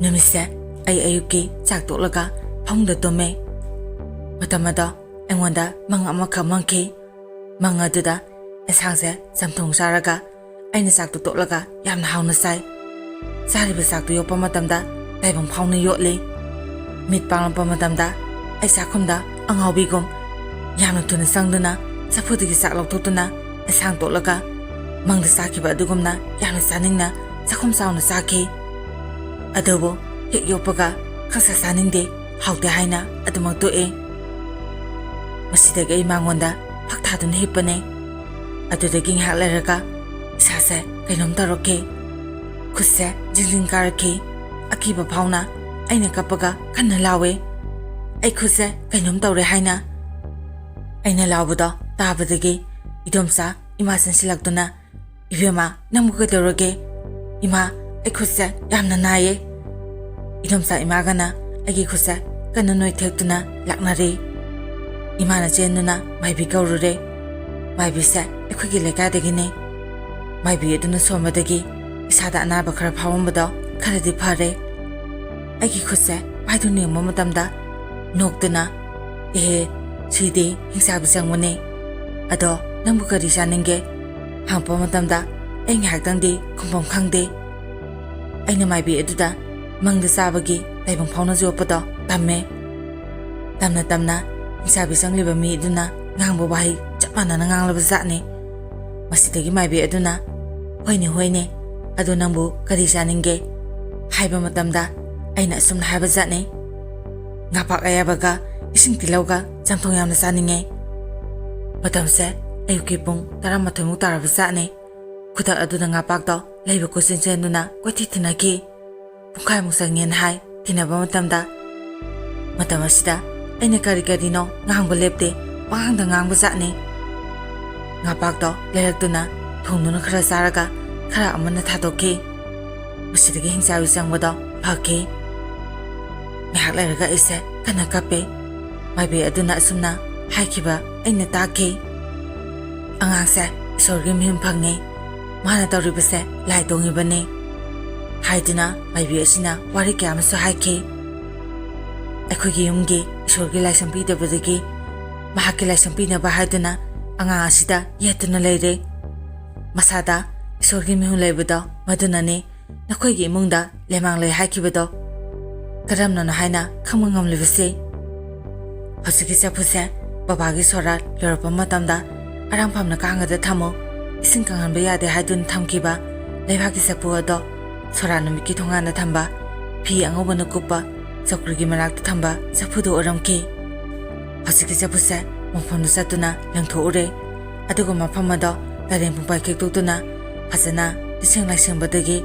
ꯅꯨꯃꯤꯠꯁꯦ ꯑꯩ ꯑꯌꯨꯛꯀꯤ ꯆꯥꯛ ꯇꯣꯛꯂꯒ ꯐꯃꯨꯡꯗ ꯇꯨꯝꯃꯦ꯫ ꯃꯇꯝ ꯑꯗꯣ ꯑꯩꯉꯣꯟꯗ ꯃꯪ ꯑꯃꯈꯛ ꯃꯪꯈꯤ꯫ ꯃꯪ ꯑꯗꯨꯗ ꯑꯦꯟꯁꯥꯡꯁꯦ ꯆꯝꯊꯣꯡ ꯆꯥꯔꯒ ꯑꯩꯅ ꯆꯥꯛꯇꯨ ꯇꯣꯠꯂꯒ ꯌꯥꯝꯅ ꯍꯥꯎꯅ ꯆꯥꯏ꯫ ꯆꯥꯔꯤꯕ ꯆꯥꯛꯇꯨ ꯌꯣꯠꯄ ꯃꯇꯝꯗ ꯇꯥꯏꯕꯪ ꯐꯥꯎꯅ ꯌꯣꯠꯂꯤ꯫ ꯃꯤꯠ ꯄꯥꯡꯂꯛꯄ ꯃꯇꯝꯗ ꯑꯩ ꯆꯥꯛꯈꯨꯝꯗ ꯑꯉꯥꯎꯕꯤꯒꯨꯝ ꯌꯥꯝꯅ ꯊꯨꯅ ꯆꯪꯗꯨꯅ ꯆꯐꯨꯗꯒꯤ ꯆꯥꯛ ꯂꯧꯊꯣꯛꯇꯨꯅ ꯑꯦꯟꯁꯥꯡ ꯇꯣꯠꯂꯒ ꯃꯪꯗ ꯆꯥꯈꯤꯕ ꯑꯗꯨꯒꯨꯝꯅ ꯌꯥꯝꯅ ꯆꯥꯅꯤꯡꯅ ꯆꯥꯛꯈꯨꯝ ꯆꯥꯎꯅ ꯆꯥꯈꯤ꯫ ꯑꯗꯨꯕꯨ ꯍꯦꯛ ꯌꯣꯠꯄꯒ ꯈꯪꯆꯥ ꯆꯥꯅꯤꯡꯗꯦ, ꯍꯥꯎꯇꯦ ꯍꯥꯏꯅ ꯑꯗꯨꯃꯛ ꯇꯣꯛꯑꯦ꯫ ꯃꯁꯤꯗꯒꯤ ꯑꯩ ꯃꯉꯣꯟꯗ ꯐꯛ ꯊꯥꯗꯨꯅ ꯍꯤꯞꯄꯅꯦ꯫ ꯑꯗꯨꯗꯒꯤ ꯉꯥꯏꯍꯥꯛ ꯂꯩꯔꯒ ꯏꯁꯥꯁꯦ ꯀꯩꯅꯣꯝ ꯇꯧꯔꯛꯈꯤ꯫ ꯈꯨꯠꯁꯦ ꯖꯤꯡ ꯖꯤꯡ ꯀꯥꯔꯛꯈꯤ꯫ ꯑꯀꯤꯕ ꯐꯥꯎꯅ ꯑꯩꯅ ꯀꯞꯄꯒ ꯀꯟꯅ ꯂꯥꯎꯋꯦ, "ꯑꯩ ꯈꯨꯠꯁꯦ ꯀꯩꯅꯣꯝ ꯇꯧꯔꯦ" ꯍꯥꯏꯅ꯫ ꯑꯩꯅ ꯂꯥꯎꯕꯗꯣ ꯇꯥꯕꯗꯒꯤ ꯏꯗꯣꯝꯆꯥ ꯏꯃꯥ ꯆꯦꯟꯁꯤꯜꯂꯛꯇꯨꯅ, "ꯏꯕꯦꯝꯃ, ꯅꯪꯕꯨ ꯀꯩꯗꯧꯔꯒꯦ?" "ꯏꯃꯥ, ꯑꯩ ꯈꯨꯠꯁꯦ ꯌꯥꯝꯅ ꯅꯥꯏꯌꯦ꯫" ꯏꯗꯣꯝꯆꯥ ꯏꯃꯥꯒꯅ ꯑꯩꯒꯤ ꯈꯨꯠꯁꯦ ꯀꯟꯅ ꯅꯣꯏꯊꯦꯛꯇꯨꯅ ꯂꯥꯛꯅꯔꯤ꯫ ꯏꯃꯥꯅ ꯆꯦꯟꯗꯨꯅ ꯃꯥꯏꯕꯤ ꯀꯧꯔꯨꯔꯦ꯫ ꯃꯥꯏꯕꯤꯁꯦ ꯑꯩꯈꯣꯏꯒꯤ ꯂꯩꯀꯥꯏꯗꯒꯤꯅꯤ꯫ ꯃꯥꯏꯕꯤ ꯑꯗꯨꯅ ꯁꯣꯝꯕꯗꯒꯤ ꯏꯁꯥꯗ ꯑꯅꯥꯕ ꯈꯔ ꯐꯥꯎꯔꯝꯕꯗꯣ ꯈꯔꯗꯤ ꯐꯔꯦ꯫ ꯑꯩꯒꯤ ꯈꯨꯠꯁꯦ ꯄꯥꯏꯗꯨꯅ ꯌꯦꯡꯕ ꯃꯇꯝꯗ ꯅꯣꯛꯇꯨꯅ, "ꯑꯦꯍꯦ, ꯁꯤꯗꯤ ꯍꯤꯡꯆꯥꯕꯤ ꯆꯪꯕꯅꯦ꯫ ꯑꯗꯣ ꯅꯪꯕꯨ ꯀꯔꯤ ꯆꯥꯅꯤꯡꯒꯦ?" ꯍꯪꯉꯛꯄ ꯃꯇꯝꯗ ꯑꯩ ꯉꯥꯏꯍꯥꯛꯇꯪꯗꯤ ꯈꯨꯝꯐꯝ ꯈꯪꯗꯦ꯫ ꯑꯩꯅ ꯃꯥꯏꯕꯤ ꯑꯗꯨꯗ ꯃꯪꯗ ꯆꯥꯕꯒꯤ ꯇꯥꯏꯕꯪ ꯐꯥꯎꯅ ꯌꯣꯠꯄꯗꯣ ꯇꯝꯃꯦ꯫ ꯇꯝꯅ ꯇꯝꯅ ꯍꯤꯡꯆꯥꯕꯤ ꯆꯪꯂꯤꯕ ꯃꯤ ꯑꯗꯨꯅ ꯉꯥꯡꯕ ꯋꯥꯍꯩ ꯆꯞ ꯃꯥꯟꯅꯅ ꯉꯥꯡꯂꯕ ꯖꯥꯠꯅꯤ꯫ ꯃꯁꯤꯗꯒꯤ ꯃꯥꯏꯕꯤ ꯑꯗꯨꯅ, "ꯍꯣꯏꯅꯦ, ꯍꯣꯏꯅꯦ, ꯑꯗꯨ ꯅꯪꯕꯨ ꯀꯔꯤ ꯆꯥꯅꯤꯡꯒꯦ?" ꯍꯥꯏꯕ ꯃꯇꯝꯗ ꯑꯩꯅ ꯑꯁꯨꯝꯅ ꯍꯥꯏꯕ ꯖꯥꯠꯅꯤ, "ꯉꯥꯄꯥꯛ ꯑꯌꯥꯏꯕꯒ ꯏꯁꯤꯡ ꯇꯤꯜꯍꯧꯒ ꯆꯝꯊꯣꯡ ꯌꯥꯝꯅ ꯆꯥꯅꯤꯡꯉꯦ꯫" ꯃꯇꯝꯁꯦ ꯑꯌꯨꯛꯀꯤ ꯄꯨꯡ ꯇꯔꯥꯃꯥꯊꯣꯏꯃꯨꯛ ꯇꯥꯔꯕ ꯖꯥꯠꯅꯤ꯫ ꯈꯨꯗꯛ ꯑꯗꯨꯗ ꯉꯥꯄꯥꯛꯇꯣ ꯂꯩꯕ ꯀꯣꯏꯆꯦꯟ ꯆꯦꯟꯗꯨꯅ ꯀꯣꯏꯊꯤ ꯊꯤꯅꯈꯤ꯫ ꯄꯨꯡꯈꯥꯏꯃꯨꯛ ꯆꯪꯉꯦꯅ ꯍꯥꯏ ꯊꯤꯅꯕ ꯃꯇꯝꯗ꯫ ꯃꯇꯝ ꯑꯁꯤꯗ ꯑꯩꯅ ꯀꯔꯤ ꯀꯔꯤꯅꯣ ꯉꯥꯡꯕ ꯂꯦꯞꯇꯦ, ꯄꯉꯥꯡꯗ ꯉꯥꯡꯕ ꯖꯥꯠꯅꯤ꯫ ꯉꯥꯄꯥꯛꯇꯣ ꯂꯩꯔꯛꯇꯨꯅ ꯊꯣꯡꯗꯨꯅ ꯈꯔ ꯆꯥꯔꯒ ꯈꯔ ꯑꯃꯅ ꯊꯥꯗꯣꯛꯈꯤ꯫ ꯃꯁꯤꯗꯒꯤ ꯍꯤꯡꯆꯥꯕꯤ ꯆꯪꯕꯗꯣ ꯐꯈꯤ꯫ ꯉꯥꯏꯍꯥꯛ ꯂꯩꯔꯒ ꯑꯩꯁꯦ ꯀꯟꯅ ꯀꯞꯄꯦ꯫ ꯃꯥꯏꯕꯤ ꯑꯗꯨꯅ ꯑꯁꯨꯝꯅ ꯍꯥꯏꯈꯤꯕ ꯑꯩꯅ ꯇꯥꯈꯤ, "ꯑꯉꯥꯡꯁꯦ ꯏꯁꯣꯔꯒꯤ ꯃꯤꯍꯨꯟ ꯐꯪꯉꯤ, ꯃꯥꯅ ꯇꯧꯔꯤꯕꯁꯦ ꯂꯥꯏ ꯇꯣꯡꯉꯤꯕꯅꯤ" ꯍꯥꯏꯗꯨꯅ ꯃꯥꯏꯕꯤ ꯑꯁꯤꯅ ꯋꯥꯔꯤ ꯀꯌꯥ ꯑꯃꯁꯨ ꯍꯥꯏꯈꯤ꯫ ꯑꯩꯈꯣꯏꯒꯤ ꯌꯨꯝꯒꯤ ꯏꯁꯣꯔꯒꯤ ꯂꯥꯏꯁꯪ ꯄꯤꯗꯕꯗꯒꯤ ꯃꯍꯥꯛꯀꯤ ꯂꯥꯏꯁꯪ ꯄꯤꯅꯕ ꯍꯥꯏꯗꯨꯅ ꯑꯉꯥꯡ ꯑꯁꯤꯗ ꯌꯦꯠꯇꯨꯅ ꯂꯩꯔꯦ꯫ ꯃꯁꯥꯗ ꯏꯁꯣꯔꯒꯤ ꯃꯤꯍꯨꯟ ꯂꯩꯕꯗꯣ ꯃꯗꯨꯅꯅꯤ ꯅꯈꯣꯏꯒꯤ ꯏꯃꯨꯡꯗ ꯂꯩꯃꯥꯡ ꯂꯩ ꯍꯥꯏꯈꯤꯕꯗꯣ꯫ ꯀꯔꯝꯅꯅꯣ ꯍꯥꯏꯅ ꯈꯪꯕ ꯉꯝꯂꯤꯕꯁꯤ? ꯍꯧꯖꯤꯛꯀꯤ ꯆꯐꯨꯁꯦ ꯕꯕꯥꯒꯤ ꯁꯣꯔꯥꯠ ꯂꯣꯏꯔꯛꯄ ꯃꯇꯝꯗ ꯑꯔꯥꯝꯐꯝꯅ ꯀꯥꯡꯒꯗ ꯊꯝꯃꯨ, ꯏꯁꯤꯡ ꯀꯪꯍꯟꯕ ꯌꯥꯗꯦ ꯍꯥꯏꯗꯨꯅ ꯊꯝꯈꯤꯕ ꯂꯩꯕꯥꯛꯀꯤ ꯆꯐꯨ ꯑꯗꯣ ꯁꯣꯔꯥꯠ ꯅꯨꯃꯤꯠꯀꯤ ꯊꯣꯡꯒꯥꯟꯗ ꯊꯝꯕ ꯐꯤ ꯑꯉꯧꯕꯅ ꯀꯨꯞꯄ ꯆꯧꯀ꯭ꯔꯤꯒꯤ ꯃꯅꯥꯛꯇ ꯊꯝꯕ ꯆꯐꯨꯗꯨ ꯑꯣꯏꯔꯝꯈꯤ꯫ ꯍꯧꯖꯤꯛꯀꯤ ꯆꯐꯨꯁꯦ ꯃꯐꯝꯗꯨ ꯆꯠꯇꯨꯅ ꯂꯪꯊꯣꯛꯎꯔꯦ꯫ ꯑꯗꯨꯒ ꯃꯐꯝ ꯑꯗꯣ ꯇꯔꯦꯡ ꯄꯨꯝꯄꯥꯏ ꯈꯦꯛꯇꯣꯛꯇꯨꯅ ꯐꯖꯅ ꯂꯤꯁꯦꯡ ꯂꯥꯏꯁꯦꯡꯕꯗꯒꯤ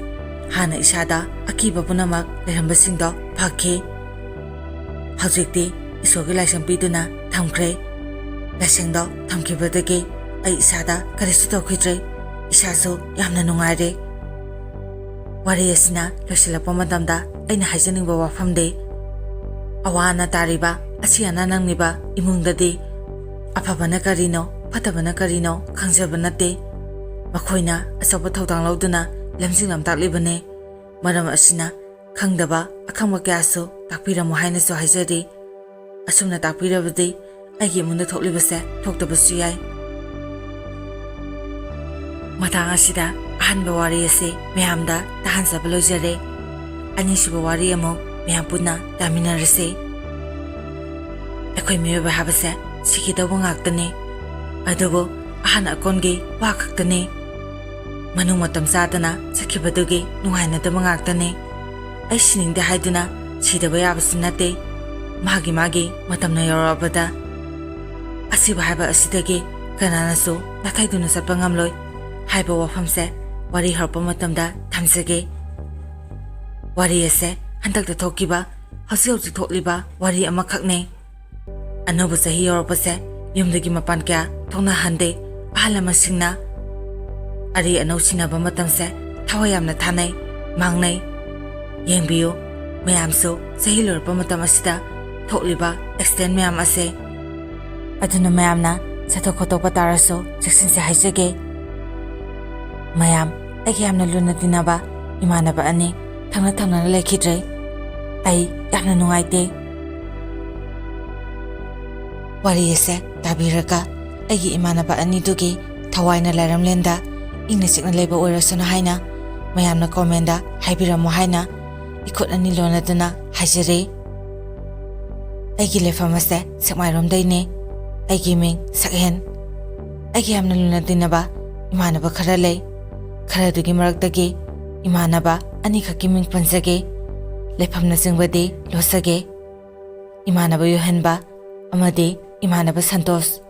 ꯍꯥꯟꯅ ꯏꯁꯥꯗ ꯑꯀꯤꯕ ꯄꯨꯝꯅꯃꯛ ꯂꯩꯔꯝꯕꯁꯤꯡꯗꯣ ꯐꯈꯤ꯫ ꯍꯧꯖꯤꯛꯇꯤ ꯏꯁꯣꯔꯒꯤ ꯂꯥꯏꯁꯪ ꯄꯤꯗꯨꯅ ꯊꯝꯈ꯭ꯔꯦ꯫ ꯂꯥꯏꯁꯪꯗꯣ ꯊꯝꯈꯤꯕꯗꯒꯤ ꯑꯩ ꯏꯁꯥꯗ ꯀꯔꯤꯁꯨ ꯇꯧꯈꯤꯗ꯭ꯔꯦ꯫ ꯏꯁꯥꯁꯨ ꯌꯥꯝꯅ ꯅꯨꯡꯉꯥꯏꯔꯦ꯫ ꯋꯥꯔꯤ ꯑꯁꯤꯅ ꯂꯣꯏꯁꯤꯜꯂꯛꯄ ꯃꯇꯝꯗ ꯑꯩꯅ ꯍꯥꯏꯖꯅꯤꯡꯕ ꯋꯥꯐꯝꯗꯤ, ꯑꯋꯥ ꯑꯅꯥ ꯇꯥꯔꯤꯕ, ꯑꯁꯤ ꯑꯅꯥ ꯅꯪꯂꯤꯕ ꯏꯃꯨꯡꯗꯗꯤ ꯑꯐꯕꯅ ꯀꯔꯤꯅꯣ, ꯐꯠꯇꯕꯅ ꯀꯔꯤꯅꯣ ꯈꯪꯖꯕ ꯅꯠꯇꯦ꯫ ꯃꯈꯣꯏꯅ ꯑꯆꯧꯕ ꯊꯧꯗꯥꯡ ꯂꯧꯗꯨꯅ ꯂꯝꯖꯤꯡ ꯂꯝꯇꯥꯛꯂꯤꯕꯅꯤ꯫ ꯃꯔꯝ ꯑꯁꯤꯅ ꯈꯪꯗꯕ ꯑꯈꯪꯕ ꯀꯌꯥꯁꯨ ꯇꯥꯛꯄꯤꯔꯝꯃꯨ ꯍꯥꯏꯅꯁꯨ ꯍꯥꯏꯖꯔꯤ꯫ ꯑꯁꯨꯝꯅ ꯇꯥꯛꯄꯤꯔꯕꯗꯤ ꯑꯩꯒꯤ ꯏꯃꯨꯡꯗ ꯊꯣꯛꯂꯤꯕꯁꯦ ꯊꯣꯛꯇꯕꯁꯨ ꯌꯥꯏ꯫ ꯃꯇꯥꯡ ꯑꯁꯤꯗ ꯑꯍꯥꯟꯕ ꯋꯥꯔꯤ ꯑꯁꯤ ꯃꯌꯥꯝꯗ ꯇꯥꯍꯟꯖꯕ ꯂꯣꯏꯖꯔꯦ꯫ ꯑꯅꯤꯁꯨꯕ ꯋꯥꯔꯤ ꯑꯃꯨꯛ ꯃꯌꯥꯝ ꯄꯨꯟꯅ ꯇꯥꯃꯤꯟꯅꯔꯁꯤ꯫ ꯑꯩꯈꯣꯏ ꯃꯤꯑꯣꯏꯕ ꯍꯥꯏꯕꯁꯦ ꯁꯤꯈꯤꯗꯧꯕ ꯉꯥꯛꯇꯅꯤ꯫ ꯑꯗꯨꯕꯨ ꯑꯍꯥꯟ ꯑꯀꯣꯟꯒꯤ ꯋꯥ ꯈꯛꯇꯅꯤ꯫ ꯃꯅꯨꯡ ꯃꯇꯝ ꯆꯥꯗꯅ ꯆꯠꯈꯤꯕꯗꯨꯒꯤ ꯅꯨꯡꯉꯥꯏꯅꯗꯕ ꯉꯥꯛꯇꯅꯤ꯫ ꯑꯩ ꯁꯤꯅꯤꯡꯗꯦ ꯍꯥꯏꯗꯨꯅ ꯁꯤꯗꯕ ꯌꯥꯕꯁꯨ ꯅꯠꯇꯦ꯫ ꯃꯥꯒꯤ ꯃꯥꯒꯤ ꯃꯇꯝꯅ ꯌꯧꯔꯛꯑꯕꯗ ꯑꯁꯤꯕ ꯍꯥꯏꯕ ꯑꯁꯤꯗꯒꯤ ꯀꯅꯥꯅꯁꯨ ꯅꯥꯊꯩꯗꯨꯅ ꯆꯠꯄ ꯉꯝꯂꯣꯏ ꯍꯥꯏꯕ ꯋꯥꯐꯝꯁꯦ ꯋꯥꯔꯤ ꯍꯧꯔꯛꯄ ꯃꯇꯝꯗ ꯊꯝꯖꯒꯦ꯫ ꯋꯥꯔꯤ ꯑꯁꯦ ꯍꯟꯗꯛꯇ ꯊꯣꯛꯈꯤꯕ, ꯍꯧꯖꯤꯛ ꯍꯧꯖꯤꯛ ꯊꯣꯛꯂꯤꯕ ꯋꯥꯔꯤ ꯑꯃꯈꯛꯅꯤ꯫ ꯑꯅꯧꯕ ꯆꯍꯤ ꯌꯧꯔꯛꯄꯁꯦ ꯌꯨꯝꯗꯒꯤ ꯃꯄꯥꯟ ꯀꯌꯥ ꯊꯣꯛꯅꯍꯟꯗꯦ ꯑꯍꯜ ꯂꯃꯟꯁꯤꯡꯅ꯫ ꯑꯔꯤ ꯑꯅꯧ ꯁꯤꯟꯅꯕ ꯃꯇꯝꯁꯦ ꯊꯋꯥꯏ ꯌꯥꯝꯅ ꯊꯥꯅꯩ, ꯃꯥꯡꯅꯩ꯫ ꯌꯦꯡꯕꯤꯌꯨ, ꯃꯌꯥꯝꯁꯨ ꯆꯍꯤ ꯂꯣꯏꯔꯛꯄ ꯃꯇꯝ ꯑꯁꯤꯗ ꯊꯣꯛꯂꯤꯕ ꯑꯦꯛꯁꯤꯗꯦꯟ ꯃꯌꯥꯝ ꯑꯁꯦ꯫ ꯑꯗꯨꯅ ꯃꯌꯥꯝꯅ ꯆꯠꯊꯣꯛ ꯈꯣꯠꯇꯣꯛꯄ ꯇꯥꯔꯁꯨ ꯆꯦꯛꯁꯤꯟꯁꯦ ꯍꯥꯏꯖꯒꯦ꯫ ꯃꯌꯥꯝ, ꯑꯩꯒꯤ ꯌꯥꯝꯅ ꯂꯨꯅ ꯇꯤꯟꯅꯕ ꯏꯃꯥꯟꯅꯕ ꯑꯅꯤ ꯊꯪꯅ ꯊꯪꯅꯅ ꯂꯩꯈꯤꯗ꯭ꯔꯦ꯫ ꯑꯩ ꯌꯥꯝꯅ ꯅꯨꯡꯉꯥꯏꯇꯦ꯫ ꯋꯥꯔꯤ ꯑꯁꯦ ꯇꯥꯕꯤꯔꯒ ꯑꯩꯒꯤ ꯏꯃꯥꯟꯅꯕ ꯑꯅꯤꯗꯨꯒꯤ ꯊꯋꯥꯏꯅ ꯂꯥꯏꯔꯝꯂꯦꯟꯗ ꯏꯪꯅ ꯆꯤꯛꯅ ꯂꯩꯕ ꯑꯣꯏꯔꯁꯅꯨ ꯍꯥꯏꯅ ꯃꯌꯥꯝꯅ comment ꯍꯥꯏꯕꯤꯔꯝꯃꯨ ꯍꯥꯏꯅ ꯏꯈꯨꯠ ꯑꯅꯤ ꯂꯣꯟꯅꯗꯨꯅ ꯍꯥꯏꯖꯔꯤ꯫ ꯑꯩꯒꯤ ꯂꯩꯐꯝ ꯑꯁꯦ ꯁꯦꯛꯃꯥꯏꯔꯣꯝꯗꯩꯅꯦ꯫ ꯑꯩꯒꯤ ꯃꯤꯡ ꯁꯛꯍꯦꯟ꯫ ꯑꯩꯒꯤ ꯌꯥꯝꯅ ꯂꯨꯅ ꯇꯤꯟꯅꯕ ꯏꯃꯥꯟꯅꯕ ꯈꯔ ꯂꯩ꯫ ꯈꯔꯗꯨꯒꯤ ꯃꯔꯛꯇꯒꯤ ꯏꯃꯥꯟꯅꯕ ꯑꯅꯤꯈꯛꯀꯤ ꯃꯤꯡ ꯄꯟꯖꯒꯦ꯫ ꯂꯩꯐꯝꯅꯆꯤꯡꯕꯗꯤ ꯂꯣꯠꯆꯒꯦ꯫ ꯏꯃꯥꯟꯅꯕ ꯌꯣꯍꯦꯟꯕ ꯑꯃꯗꯤ ꯏꯃꯥꯟꯅꯕ ꯁꯟꯇꯣꯁ꯫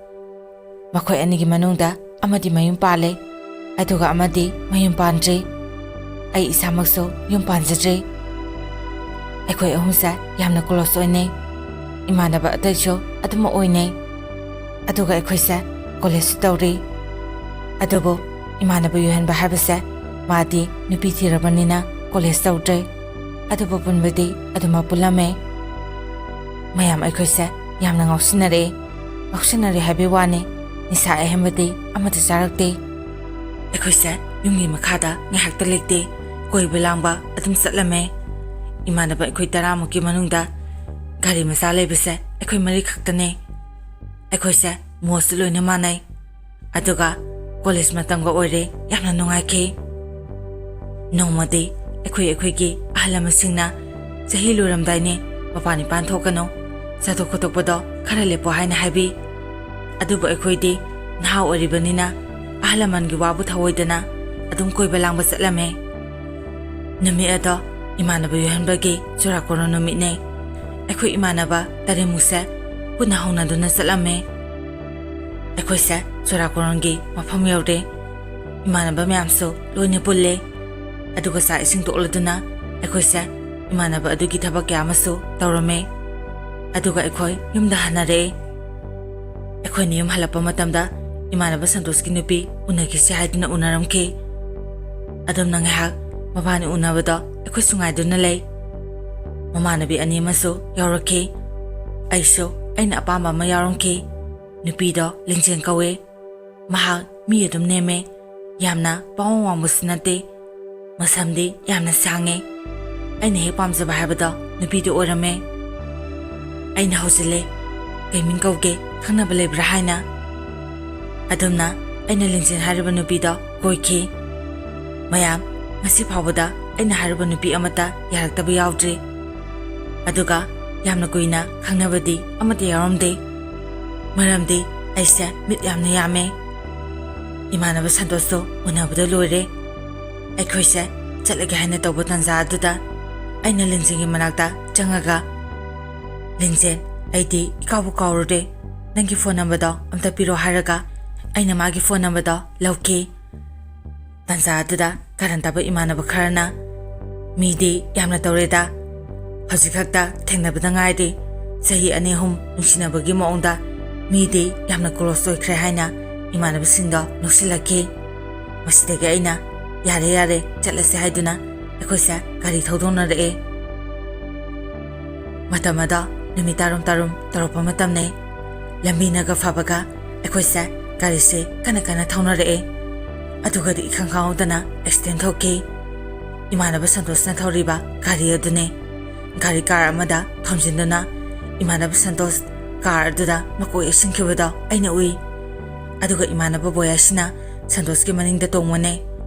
ꯃꯈꯣꯏ ꯑꯅꯤꯒꯤ ꯃꯅꯨꯡꯗ ꯑꯃꯗꯤ ꯃꯌꯨꯝ ꯄꯥꯜꯂꯦ, ꯑꯗꯨꯒ ꯑꯃꯗꯤ ꯃꯌꯨꯝ ꯄꯥꯟꯗ꯭ꯔꯤ꯫ ꯑꯩ ꯏꯁꯥꯃꯛꯁꯨ ꯌꯨꯝ ꯄꯥꯟꯖꯗ꯭ꯔꯤ꯫ ꯑꯩꯈꯣꯏ ꯑꯍꯨꯝꯁꯦ ꯌꯥꯝꯅ close ꯑꯣꯏꯅꯩ꯫ ꯏꯃꯥꯟꯅꯕ ꯑꯇꯩꯁꯨ ꯑꯗꯨꯃꯛ ꯑꯣꯏꯅꯩ꯫ ꯑꯗꯨꯒ ꯑꯩꯈꯣꯏꯁꯦ collegeꯁꯨ ꯇꯧꯔꯤ꯫ ꯑꯗꯨꯕꯨ ꯏꯃꯥꯟꯅꯕ ꯌꯣꯍꯦꯟꯕ ꯍꯥꯏꯕꯁꯦ ꯃꯥꯗꯤ ꯅꯨꯄꯤ ꯊꯤꯔꯕꯅꯤꯅ college ꯇꯧꯗ꯭ꯔꯦ꯫ ꯑꯗꯨꯕꯨ ꯄꯨꯟꯕꯗꯤ ꯑꯗꯨꯃꯛ ꯄꯨꯜꯂꯝꯃꯦ꯫ ꯃꯌꯥꯝ ꯑꯩꯈꯣꯏꯁꯦ ꯌꯥꯝꯅ ꯉꯥꯎꯁꯤꯟꯅꯔꯛꯑꯦ꯫ ꯉꯥꯎꯁꯤꯟꯅꯔꯦ ꯍꯥꯏꯕꯩ ꯋꯥꯅꯤ, ꯅꯤꯁꯥ ꯑꯍꯦꯟꯕꯗꯤ ꯑꯃꯠꯇ ꯆꯥꯔꯛꯇꯦ꯫ ꯑꯩꯈꯣꯏꯁꯦ ꯌꯨꯝꯒꯤ ꯃꯈꯥꯗ ꯉꯥꯏꯍꯥꯛꯇ ꯂꯦꯛꯇꯦ, ꯀꯣꯏꯕ ꯂꯥꯡꯕ ꯑꯗꯨꯝ ꯆꯠꯂꯝꯃꯦ꯫ ꯏꯃꯥꯟꯅꯕ ꯑꯩꯈꯣꯏ ꯇꯔꯥꯃꯨꯛꯀꯤ ꯃꯅꯨꯡꯗ ꯒꯥꯔꯤ ꯃꯆꯥ ꯂꯩꯕꯁꯦ ꯑꯩꯈꯣꯏ ꯃꯔꯤ ꯈꯛꯇꯅꯦ꯫ ꯑꯩꯈꯣꯏꯁꯦ ꯃꯣꯠꯁꯨ ꯂꯣꯏꯅ ꯃꯥꯟꯅꯩ꯫ ꯑꯗꯨꯒ college ꯃꯇꯝꯒ ꯑꯣꯏꯔꯦ, ꯌꯥꯝꯅ ꯅꯨꯡꯉꯥꯏꯈꯤ꯫ ꯅꯣꯡꯃꯗꯤ ꯑꯩꯈꯣꯏ ꯑꯩꯈꯣꯏꯒꯤ ꯑꯍꯜ ꯂꯃꯟꯁꯤꯡꯅ "ꯆꯍꯤ ꯂꯣꯏꯔꯝꯗꯥꯏꯅꯦ, ꯃꯄꯥꯟ ꯏꯄꯥꯟ ꯊꯣꯛꯀꯅꯨ, ꯆꯠꯊꯣꯛ ꯈꯣꯠꯇꯣꯛꯄꯗꯣ ꯈꯔ ꯂꯦꯞꯄꯣ" ꯍꯥꯏꯅ ꯍꯥꯏꯕꯤ꯫ ꯑꯗꯨꯕꯨ ꯑꯩꯈꯣꯏꯗꯤ ꯅꯍꯥ ꯑꯣꯏꯔꯤꯕꯅꯤꯅ ꯑꯍꯜ ꯂꯃꯟꯒꯤ ꯋꯥꯕꯨ ꯊꯧꯑꯣꯏꯗꯅ ꯑꯗꯨꯝ ꯀꯣꯏꯕ ꯂꯥꯡꯕ ꯆꯠꯂꯝꯃꯦ꯫ ꯅꯨꯃꯤꯠ ꯑꯗꯣ ꯏꯃꯥꯟꯅꯕ ꯌꯣꯍꯦꯟꯕꯒꯤ ꯆꯨꯔꯥꯀꯣꯔꯣꯟ ꯅꯨꯃꯤꯠꯅꯦ꯫ ꯑꯩꯈꯣꯏ ꯏꯃꯥꯟꯅꯕ ꯇꯔꯦꯠꯃꯨꯛꯁꯦ ꯄꯨꯟꯅ ꯍꯧꯅꯗꯨꯅ ꯆꯠꯂꯝꯃꯦ꯫ ꯑꯩꯈꯣꯏꯁꯦ ꯆꯨꯔꯥꯀꯣꯔꯣꯟꯒꯤ ꯃꯐꯝ ꯌꯧꯔꯦ꯫ ꯏꯃꯥꯟꯅꯕ ꯃꯌꯥꯝꯁꯨ ꯂꯣꯏꯅ ꯄꯨꯜꯂꯦ꯫ ꯑꯗꯨꯒ ꯆꯥꯛ ꯏꯁꯤꯡ ꯇꯣꯛꯂꯗꯨꯅ ꯑꯩꯈꯣꯏꯁꯦ ꯏꯃꯥꯟꯅꯕ ꯑꯗꯨꯒꯤ ꯊꯕꯛ ꯀꯌꯥ ꯑꯃꯁꯨ ꯇꯧꯔꯝꯃꯦ꯫ ꯑꯗꯨꯒ ꯑꯩꯈꯣꯏ ꯌꯨꯝꯗ ꯍꯟꯅꯔꯛꯑꯦ꯫ ꯑꯩꯈꯣꯏꯅ ꯌꯨꯝ ꯍꯜꯂꯛꯄ ꯃꯇꯝꯗ ꯏꯃꯥꯟꯅꯕ ꯁꯟꯇꯣꯁꯀꯤ ꯅꯨꯄꯤ ꯎꯅꯈꯤꯁꯤ ꯍꯥꯏꯗꯨꯅ ꯎꯅꯔꯝꯈꯤ꯫ ꯑꯗꯨꯝꯅ ꯉꯥꯏꯍꯥꯛ ꯃꯕꯥꯅꯤ ꯎꯅꯕꯗꯣ ꯑꯩꯈꯣꯏꯁꯨ ꯉꯥꯏꯗꯨꯅ ꯂꯩ꯫ ꯃꯃꯥꯟꯅꯕꯤ ꯑꯅꯤ ꯑꯃꯁꯨ ꯌꯥꯎꯔꯛꯈꯤ꯫ ꯑꯩꯁꯨ ꯑꯩꯅ ꯑꯄꯥꯝꯕ ꯑꯃ ꯌꯥꯎꯔꯝꯈꯤ꯫ ꯅꯨꯄꯤꯗꯣ ꯂꯤꯡꯖꯦꯜ ꯀꯧꯋꯦ꯫ ꯃꯍꯥꯛ ꯃꯤ ꯑꯗꯨꯝ ꯅꯦꯝꯃꯦ, ꯌꯥꯝꯅ ꯄꯥꯋꯥꯡ ꯋꯥꯡꯕꯁꯨ ꯅꯠꯇꯦ꯫ ꯃꯁꯝꯗꯤ ꯌꯥꯝꯅ ꯁꯥꯡꯉꯦ꯫ ꯑꯩꯅ ꯍꯦꯛ ꯄꯥꯝꯖꯕ ꯍꯥꯏꯕꯗꯣ ꯅꯨꯄꯤꯗꯨ ꯑꯣꯏꯔꯝꯃꯦ꯫ ꯑꯩꯅ ꯍꯧꯖꯤꯜꯂꯦ, ꯀꯩ ꯃꯤꯡ ꯀꯧꯒꯦ, ꯈꯪꯅꯕ ꯂꯩꯕ꯭ꯔꯥ ꯍꯥꯏꯅ꯫ ꯑꯗꯨꯝꯅ ꯑꯩꯅ ꯂꯤꯟꯖꯦꯟ ꯍꯥꯏꯔꯤꯕ ꯅꯨꯄꯤꯗꯣ ꯀꯣꯏꯈꯤ꯫ ꯃꯌꯥꯝ, ꯉꯁꯤ ꯐꯥꯎꯕꯗ ꯑꯩꯅ ꯍꯥꯏꯔꯨꯕ ꯅꯨꯄꯤ ꯑꯃꯠꯇ ꯌꯥꯔꯛꯇꯕ ꯌꯥꯎꯗ꯭ꯔꯤ꯫ ꯑꯗꯨꯒ ꯌꯥꯝꯅ ꯀꯨꯏꯅ ꯈꯪꯅꯕꯗꯤ ꯑꯃꯠꯇ ꯌꯥꯎꯔꯝꯗꯦ꯫ ꯃꯔꯝꯗꯤ ꯑꯩꯁꯦ ꯃꯤꯠ ꯌꯥꯝꯅ ꯌꯥꯝꯃꯦ꯫ ꯏꯃꯥꯟꯅꯕ ꯁꯟꯇꯣꯁꯇꯣ ꯎꯅꯕꯗ ꯂꯣꯏꯔꯦ꯫ ꯑꯩꯈꯣꯏꯁꯦ ꯆꯠꯂꯒꯦ ꯍꯥꯏꯅ ꯇꯧꯕ ꯇꯥꯟꯖꯥ ꯑꯗꯨꯗ ꯑꯩꯅ ꯂꯤꯟꯖꯦꯟꯒꯤ ꯃꯅꯥꯛꯇ ꯆꯪꯉꯒ, "ꯂꯤꯟꯖꯦꯟ, ꯑꯩꯗꯤ ꯏꯀꯥꯎꯕꯨ ꯀꯥꯎꯔꯨꯔꯦ꯫ ꯅꯪꯒꯤ ꯐꯣꯟ ꯅꯝꯕꯔꯗꯣ ꯑꯝꯇ ꯄꯤꯔꯣ" ꯍꯥꯏꯔꯒ ꯑꯩꯅ ꯃꯥꯒꯤ ꯐꯣꯟ ꯅꯝꯕꯔꯗꯣ ꯂꯧꯈꯤ꯫ ꯇꯥꯟꯖꯥ ꯑꯗꯨꯗ ꯀꯥꯔꯟ ꯇꯥꯕ ꯏꯃꯥꯟꯅꯕ ꯈꯔꯅ, "ꯃꯤꯗꯤ ꯌꯥꯝꯅ ꯇꯧꯔꯦꯗ, ꯍꯧꯖꯤꯛ ꯈꯛꯇ ꯊꯦꯡꯅꯕꯗ ꯉꯥꯏꯔꯤ, ꯆꯍꯤ ꯑꯅꯤ ꯑꯍꯨꯝ ꯅꯨꯡꯁꯤꯅꯕꯒꯤ ꯃꯑꯣꯡꯗ ꯃꯤꯗꯤ ꯌꯥꯝꯅ ꯀ꯭ꯂꯣꯁ ꯑꯣꯏꯈ꯭ꯔꯦ" ꯍꯥꯏꯅ ꯏꯃꯥꯟꯅꯕꯁꯤꯡꯗꯣ ꯅꯣꯛꯁꯤꯜꯂꯛꯈꯤ꯫ ꯃꯁꯤꯗꯒꯤ ꯑꯩꯅ, "ꯌꯥꯔꯦ, ꯌꯥꯔꯦ, ꯆꯠꯂꯁꯦ" ꯍꯥꯏꯗꯨꯅ ꯑꯩꯈꯣꯏꯁꯦ ꯒꯥꯔꯤ ꯊꯧꯗꯣꯛꯅꯔꯛꯑꯦ꯫ ꯃꯇꯝ ꯑꯗꯣ ꯅꯨꯃꯤꯠ ꯇꯥꯔꯨꯝ ꯇꯥꯔꯨꯝ ꯇꯧꯔꯛꯄ ꯃꯇꯝꯅꯦ꯫ ꯂꯝꯕꯤꯅꯒ ꯐꯕꯒ ꯑꯩꯈꯣꯏꯁꯦ ꯒꯥꯔꯤꯁꯦ ꯀꯟꯅ ꯀꯟꯅ ꯊꯧꯅꯔꯛꯑꯦ꯫ ꯑꯗꯨꯒꯗꯤ ꯏꯈꯪ ꯈꯪꯍꯧꯗꯅ ꯑꯦꯛꯁꯤꯗꯦꯟ ꯊꯣꯛꯈꯤ꯫ ꯏꯃꯥꯟꯅꯕ ꯁꯟꯇꯣꯁꯅ ꯊꯧꯔꯤꯕ ꯒꯥꯔꯤ ꯑꯗꯨꯅꯦ꯫ ꯒꯥꯔꯤ ꯀꯥꯔ ꯑꯃꯗ ꯊꯣꯝꯖꯤꯟꯗꯨꯅ ꯏꯃꯥꯟꯅꯕ ꯁꯟꯇꯣꯁ ꯀꯥꯔ ꯑꯗꯨꯗ ꯃꯀꯣꯛ ꯌꯩꯁꯤꯟꯈꯤꯕꯗꯣ ꯑꯩꯅ ꯎꯏ꯫ ꯑꯗꯨꯒ ꯏꯃꯥꯟꯅꯕ ꯕꯣꯌꯥꯁꯤꯅ ꯁꯟꯇꯣꯁꯀꯤ ꯃꯅꯤꯡꯗ ꯇꯣꯡꯕꯅꯦ꯫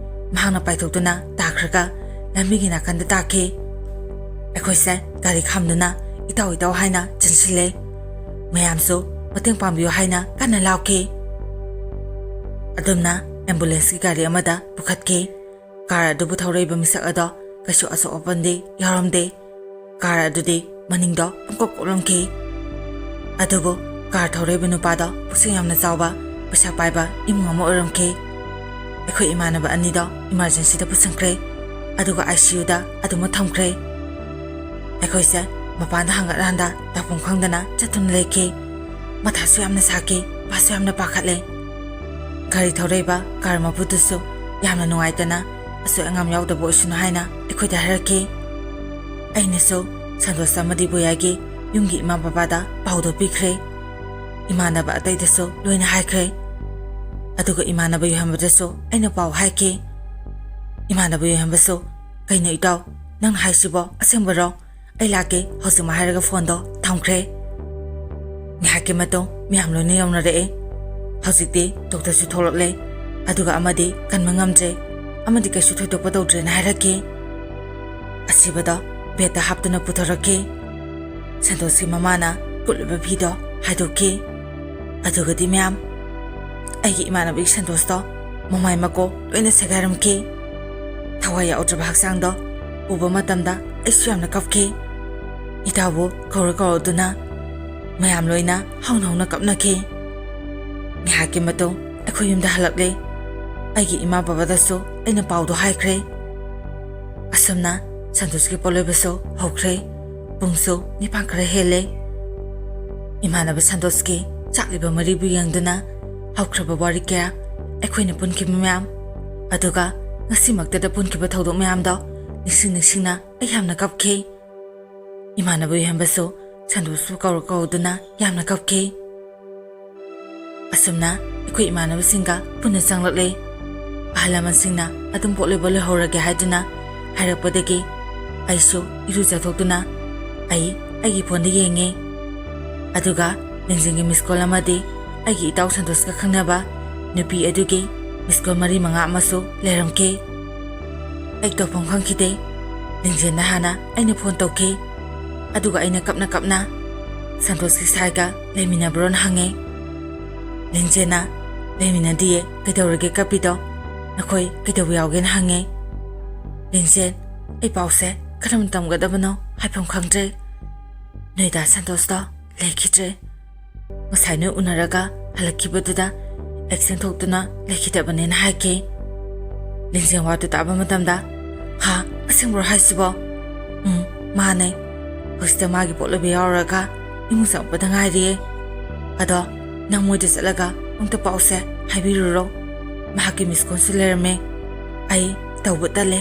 ꯃꯍꯥꯛꯅ ꯄꯥꯏꯊꯣꯛꯇꯨꯅ ꯇꯥꯈ꯭ꯔꯒ ꯂꯝꯕꯤꯒꯤ ꯅꯥꯀꯟꯗ ꯇꯥꯈꯤ꯫ ꯑꯩꯈꯣꯏꯁꯦ ꯒꯥꯔꯤ ꯈꯥꯝꯗꯨꯅ "ꯏꯇꯥꯎ, ꯏꯇꯥꯎ" ꯍꯥꯏꯅ ꯆꯦꯟꯁꯤꯜꯂꯦ꯫ ꯃꯌꯥꯝꯁꯨ ꯃꯇꯦꯡ ꯄꯥꯡꯕꯤꯌꯨ ꯍꯥꯏꯅ ꯀꯟꯅ ꯂꯥꯎꯈꯤ꯫ ꯑꯗꯨꯝꯅ ꯑꯦꯝꯕꯨꯂꯦꯟꯁꯀꯤ ꯒꯥꯔꯤ ꯑꯃꯗ ꯄꯨꯈꯠꯈꯤ꯫ ꯀꯥꯔ ꯑꯗꯨꯕꯨ ꯊꯧꯔꯛꯏꯕ ꯃꯤꯁꯛ ꯑꯗꯣ ꯀꯩꯁꯨ ꯑꯁꯣꯛ ꯑꯄꯟꯗꯤ ꯌꯥꯎꯔꯝꯗꯦ꯫ ꯀꯥꯔ ꯑꯗꯨꯗꯤ ꯃꯅꯤꯡꯗꯣ ꯄꯨꯡꯀꯨꯞ ꯀꯨꯞꯂꯝꯈꯤ꯫ ꯑꯗꯨꯕꯨ ꯀꯥꯔ ꯊꯧꯔꯛꯏꯕ ꯅꯨꯄꯥꯗꯣ ꯄꯨꯛꯆꯦꯜ ꯌꯥꯝꯅ ꯆꯥꯎꯕ, ꯄꯩꯁꯥ ꯄꯥꯏꯕ ꯏꯃꯨꯡ ꯑꯃ ꯑꯣꯏꯔꯝꯈꯤ꯫ ꯑꯩꯈꯣꯏ ꯏꯃꯥꯟꯅꯕ ꯑꯅꯤꯗꯣ ꯏꯃꯥꯔꯖꯦꯟꯁꯤꯗ ꯄꯨꯁꯤꯟꯈ꯭ꯔꯦ, ꯑꯗꯨꯒ ꯑꯥꯏ ꯁꯤ ꯌꯨꯗ ꯑꯗꯨꯃꯛ ꯊꯝꯈ꯭ꯔꯦ꯫ ꯑꯩꯈꯣꯏꯁꯦ ꯃꯄꯥꯟꯗ ꯍꯪꯒꯠ ꯍꯟꯗ ꯇꯧꯐꯝ ꯈꯪꯗꯅ ꯆꯠꯇꯨꯅ ꯂꯩꯈꯤ꯫ ꯃꯊꯥꯁꯨ ꯌꯥꯝꯅ ꯁꯥꯈꯤ, ꯄꯥꯁꯨ ꯌꯥꯝꯅ ꯄꯥꯈꯠꯂꯦ꯫ ꯒꯥꯔꯤ ꯊꯧꯔꯛꯏꯕ ꯀꯥꯔ ꯃꯄꯨꯗꯨꯁꯨ ꯌꯥꯝꯅ ꯅꯨꯡꯉꯥꯏꯇꯅ ꯑꯁꯣꯏ ꯑꯉꯥꯝ ꯌꯥꯎꯗꯕ ꯑꯣꯏꯁꯅꯨ ꯍꯥꯏꯅ ꯑꯩꯈꯣꯏꯗ ꯍꯥꯏꯔꯛꯈꯤ꯫ ꯑꯩꯅꯁꯨ ꯁꯟꯇꯣꯁ ꯑꯃꯗꯤ ꯕꯣꯌꯥꯒꯤ ꯌꯨꯝꯒꯤ ꯏꯃꯥ ꯕꯕꯥꯗ ꯄꯥꯎꯗꯣ ꯄꯤꯈ꯭ꯔꯦ꯫ ꯏꯃꯥꯟꯅꯕ ꯑꯇꯩꯗꯁꯨ ꯂꯣꯏꯅ ꯍꯥꯏꯈ꯭ꯔꯦ꯫ ꯑꯗꯨꯒ ꯏꯃꯥꯟꯅꯕ ꯌꯣꯏꯍꯦꯟꯕꯗꯁꯨ ꯑꯩꯅ ꯄꯥꯎ ꯍꯥꯏꯈꯤ꯫ ꯏꯃꯥꯟꯅꯕ ꯌꯣꯏꯍꯦꯟꯕꯁꯨ, "ꯀꯩꯅꯣ ꯏꯇꯥꯎ, ꯅꯪ ꯍꯥꯏꯁꯤꯕꯣ ꯑꯁꯦꯡꯕꯔꯣ? ꯑꯩ ꯂꯥꯛꯀꯦ ꯍꯧꯖꯤꯛꯃꯛ" ꯍꯥꯏꯔꯒ ꯐꯣꯟꯗꯣ ꯊꯝꯈ꯭ꯔꯦ꯫ ꯉꯥꯏꯍꯥꯛ ꯀꯤ ꯃꯇꯨꯡ ꯃꯌꯥꯝ ꯂꯣꯏꯅ ꯌꯧꯅꯔꯛꯑꯦ꯫ ꯍꯧꯖꯤꯛꯇꯤ ꯗꯣꯛꯇꯔꯁꯨ ꯊꯣꯛꯂꯛꯂꯦ, ꯑꯗꯨꯒ ꯑꯃꯗꯤ ꯀꯟꯕ ꯉꯝꯗ꯭ꯔꯦ, ꯑꯃꯗꯤ ꯀꯩꯁꯨ ꯊꯣꯏꯗꯣꯛꯄ ꯇꯧꯗ꯭ꯔꯦꯅ ꯍꯥꯏꯔꯛꯈꯤ꯫ ꯑꯁꯤꯕꯗꯣ ꯕꯦꯗꯇ ꯍꯥꯞꯇꯨꯅ ꯄꯨꯊꯣꯔꯛꯈꯤ꯫ ꯁꯟꯇꯣꯁꯀꯤ ꯃꯃꯥꯅ ꯀꯨꯠꯂꯤꯕ ꯐꯤꯗꯣ ꯍꯥꯏꯗꯣꯛꯈꯤ꯫ ꯑꯗꯨꯒꯗꯤ ꯃꯌꯥꯝ, ꯑꯩꯒꯤ ꯏꯃꯥꯟꯅꯕꯒꯤ ꯁꯟꯇꯣꯁꯇꯣ ꯃꯃꯥꯏ ꯃꯀꯣꯛ ꯂꯣꯏꯅ ꯁꯦꯒꯥꯏꯔꯝꯈꯤ꯫ ꯊꯋꯥꯏ ꯌꯥꯎꯗ꯭ꯔꯕ ꯍꯛꯆꯥꯡꯗꯣ ꯎꯕ ꯃꯇꯝꯗ ꯑꯩꯁꯨ ꯌꯥꯝꯅ ꯀꯞꯈꯤ꯫ ꯏꯇꯥꯎꯕꯨ ꯀꯧꯔ ꯀꯧꯔꯗꯨꯅ ꯃꯌꯥꯝ ꯂꯣꯏꯅ ꯍꯧꯅ ꯍꯧꯅ ꯀꯞꯅꯈꯤ꯫ ꯉꯥꯏꯍꯥꯛꯀꯤ ꯃꯇꯨꯡ ꯑꯩꯈꯣꯏ ꯌꯨꯝꯗ ꯍꯜꯂꯛꯂꯦ꯫ ꯑꯩꯒꯤ ꯏꯃꯥ ꯕꯕꯥꯗꯁꯨ ꯑꯩꯅ ꯄꯥꯎꯗꯣ ꯍꯥꯏꯈ꯭ꯔꯦ꯫ ꯑꯁꯨꯝꯅ ꯁꯟꯇꯣꯁꯀꯤ ꯄꯣꯠꯂꯣꯏꯕꯁꯨ ꯍꯧꯈ꯭ꯔꯦ꯫ ꯄꯨꯡꯁꯨ ꯅꯤꯄꯥꯟ ꯈꯔ ꯍꯦꯜꯂꯦ꯫ ꯏꯃꯥꯟꯅꯕ ꯁꯟꯇꯣꯁꯀꯤ ꯆꯥꯛꯂꯤꯕ ꯃꯔꯤꯕꯨ ꯌꯦꯡꯗꯨꯅ ꯍꯧꯈ꯭ꯔꯕ ꯋꯥꯔꯤ ꯀꯌꯥ, ꯑꯩꯈꯣꯏꯅ ꯄꯨꯟꯈꯤꯕ ꯃꯌꯥꯝ, ꯑꯗꯨꯒ ꯉꯁꯤꯃꯛꯇꯗ ꯄꯨꯟꯈꯤꯕ ꯊꯧꯗꯣꯛ ꯃꯌꯥꯝꯗꯣ ꯅꯤꯡꯁꯤꯡ ꯅꯤꯡꯁꯤꯡꯅ ꯑꯩ ꯌꯥꯝꯅ ꯀꯞꯈꯤ꯫ ꯏꯃꯥꯟꯅꯕ ꯌꯨꯍꯦꯟꯕꯁꯨ ꯁꯟꯗꯣꯁꯄꯨ ꯀꯧꯔ ꯀꯧꯗꯨꯅ ꯌꯥꯝꯅ ꯀꯞꯈꯤ꯫ ꯑꯁꯨꯝꯅ ꯑꯩꯈꯣꯏ ꯏꯃꯥꯟꯅꯕꯁꯤꯡꯒ ꯄꯨꯟꯅ ꯆꯪꯂꯛꯂꯦ꯫ ꯑꯍꯜ ꯂꯃꯟꯁꯤꯡꯅ ꯑꯗꯨꯝ ꯄꯣꯠ ꯂꯣꯏꯕ ꯂꯣꯏꯍꯧꯔꯒꯦ ꯍꯥꯏꯗꯨꯅ ꯍꯥꯏꯔꯛꯄꯗꯒꯤ ꯑꯩꯁꯨ ꯏꯔꯨꯖꯊꯣꯛꯇꯨꯅ ꯑꯩ ꯑꯩꯒꯤ ꯐꯣꯟꯗ ꯌꯦꯡꯉꯦ꯫ ꯑꯗꯨꯒ ꯂꯤꯡꯖꯦꯜꯒꯤ ꯃꯤꯁ ꯀꯣꯜ ꯑꯃꯗꯤ ꯑꯩꯒꯤ ꯏꯇꯥꯎ ꯁꯟꯇꯣꯁꯀ ꯈꯪꯅꯕ ꯅꯨꯄꯤ ꯑꯗꯨꯒꯤ ꯃꯤꯁ ꯀꯣꯜ ꯃꯔꯤ ꯃꯉꯥ ꯑꯃꯁꯨ ꯂꯩꯔꯝꯈꯤ꯫ ꯑꯩ ꯇꯧꯐꯝ ꯈꯪꯈꯤꯗꯦ꯫ ꯂꯤꯡꯖꯦꯜꯗ ꯍꯥꯟꯅ ꯑꯩꯅ ꯐꯣꯟ ꯇꯧꯈꯤ꯫ ꯑꯗꯨꯒ ꯑꯩꯅ ꯀꯞꯅ ꯀꯞꯅ ꯁꯟꯇꯣꯁꯀꯤ ꯁꯥꯏꯒ ꯂꯩꯃꯤꯟꯅꯕ꯭ꯔꯣꯅ ꯍꯪꯉꯦ꯫ ꯂꯤꯡꯖꯦꯜꯅ, "ꯂꯩꯃꯤꯟꯅꯗꯤꯌꯦ, ꯀꯩꯗꯧꯔꯒꯦ ꯀꯞꯄꯤꯗꯣ? ꯅꯈꯣꯏ ꯀꯩꯗꯧꯕ ꯌꯥꯎꯒꯦꯅ?" ꯍꯪꯉꯦ꯫ ꯂꯤꯡꯖꯦꯜ, ꯑꯩ ꯄꯥꯎꯁꯦ ꯀꯔꯝꯅ ꯇꯝꯒꯗꯕꯅꯣ ꯍꯥꯏꯐꯝ ꯈꯪꯗ꯭ꯔꯦ꯫ ꯅꯣꯏꯗ ꯁꯟꯇꯣꯁꯇꯣ ꯂꯩꯈꯤꯗ꯭ꯔꯦ꯫ ꯉꯁꯥꯏ ꯅꯣꯏ ꯎꯅꯔꯒ ꯍꯜꯂꯛꯈꯤꯕꯗꯨꯗ ꯑꯦꯛꯁꯤꯗꯦꯟ ꯊꯣꯛꯇꯨꯅ ꯂꯩꯈꯤꯗꯕꯅꯦꯅ ꯍꯥꯏꯈꯤ꯫ ꯂꯤꯡꯖꯦꯜ ꯋꯥꯗꯨ ꯇꯥꯕ ꯃꯇꯝꯗ, "ꯍꯥ, ꯑꯁꯦꯡꯕ꯭ꯔꯣ ꯍꯥꯏꯁꯤꯕꯣ?" "ꯎꯝ, ꯃꯥꯅꯦ꯫ ꯍꯧꯖꯤꯛꯇ ꯃꯥꯒꯤ ꯄꯣꯠ ꯂꯣꯏꯕ ꯌꯥꯎꯔꯒ ꯏꯃꯨꯡ ꯆꯪꯉꯛꯄꯗ ꯉꯥꯏꯔꯤꯌꯦ꯫ ꯑꯗꯣ ꯅꯪ ꯃꯣꯏꯗ ꯆꯠꯂꯒ ꯑꯝꯇ ꯄꯥꯎꯁꯦ ꯍꯥꯏꯕꯤꯔꯨꯔꯣ꯫ ꯃꯍꯥꯛꯀꯤ ꯃꯤꯁ ꯀꯣꯜꯁꯨ ꯂꯩꯔꯝꯃꯦ꯫ ꯑꯩ ꯇꯧꯕ ꯇꯜꯂꯦ"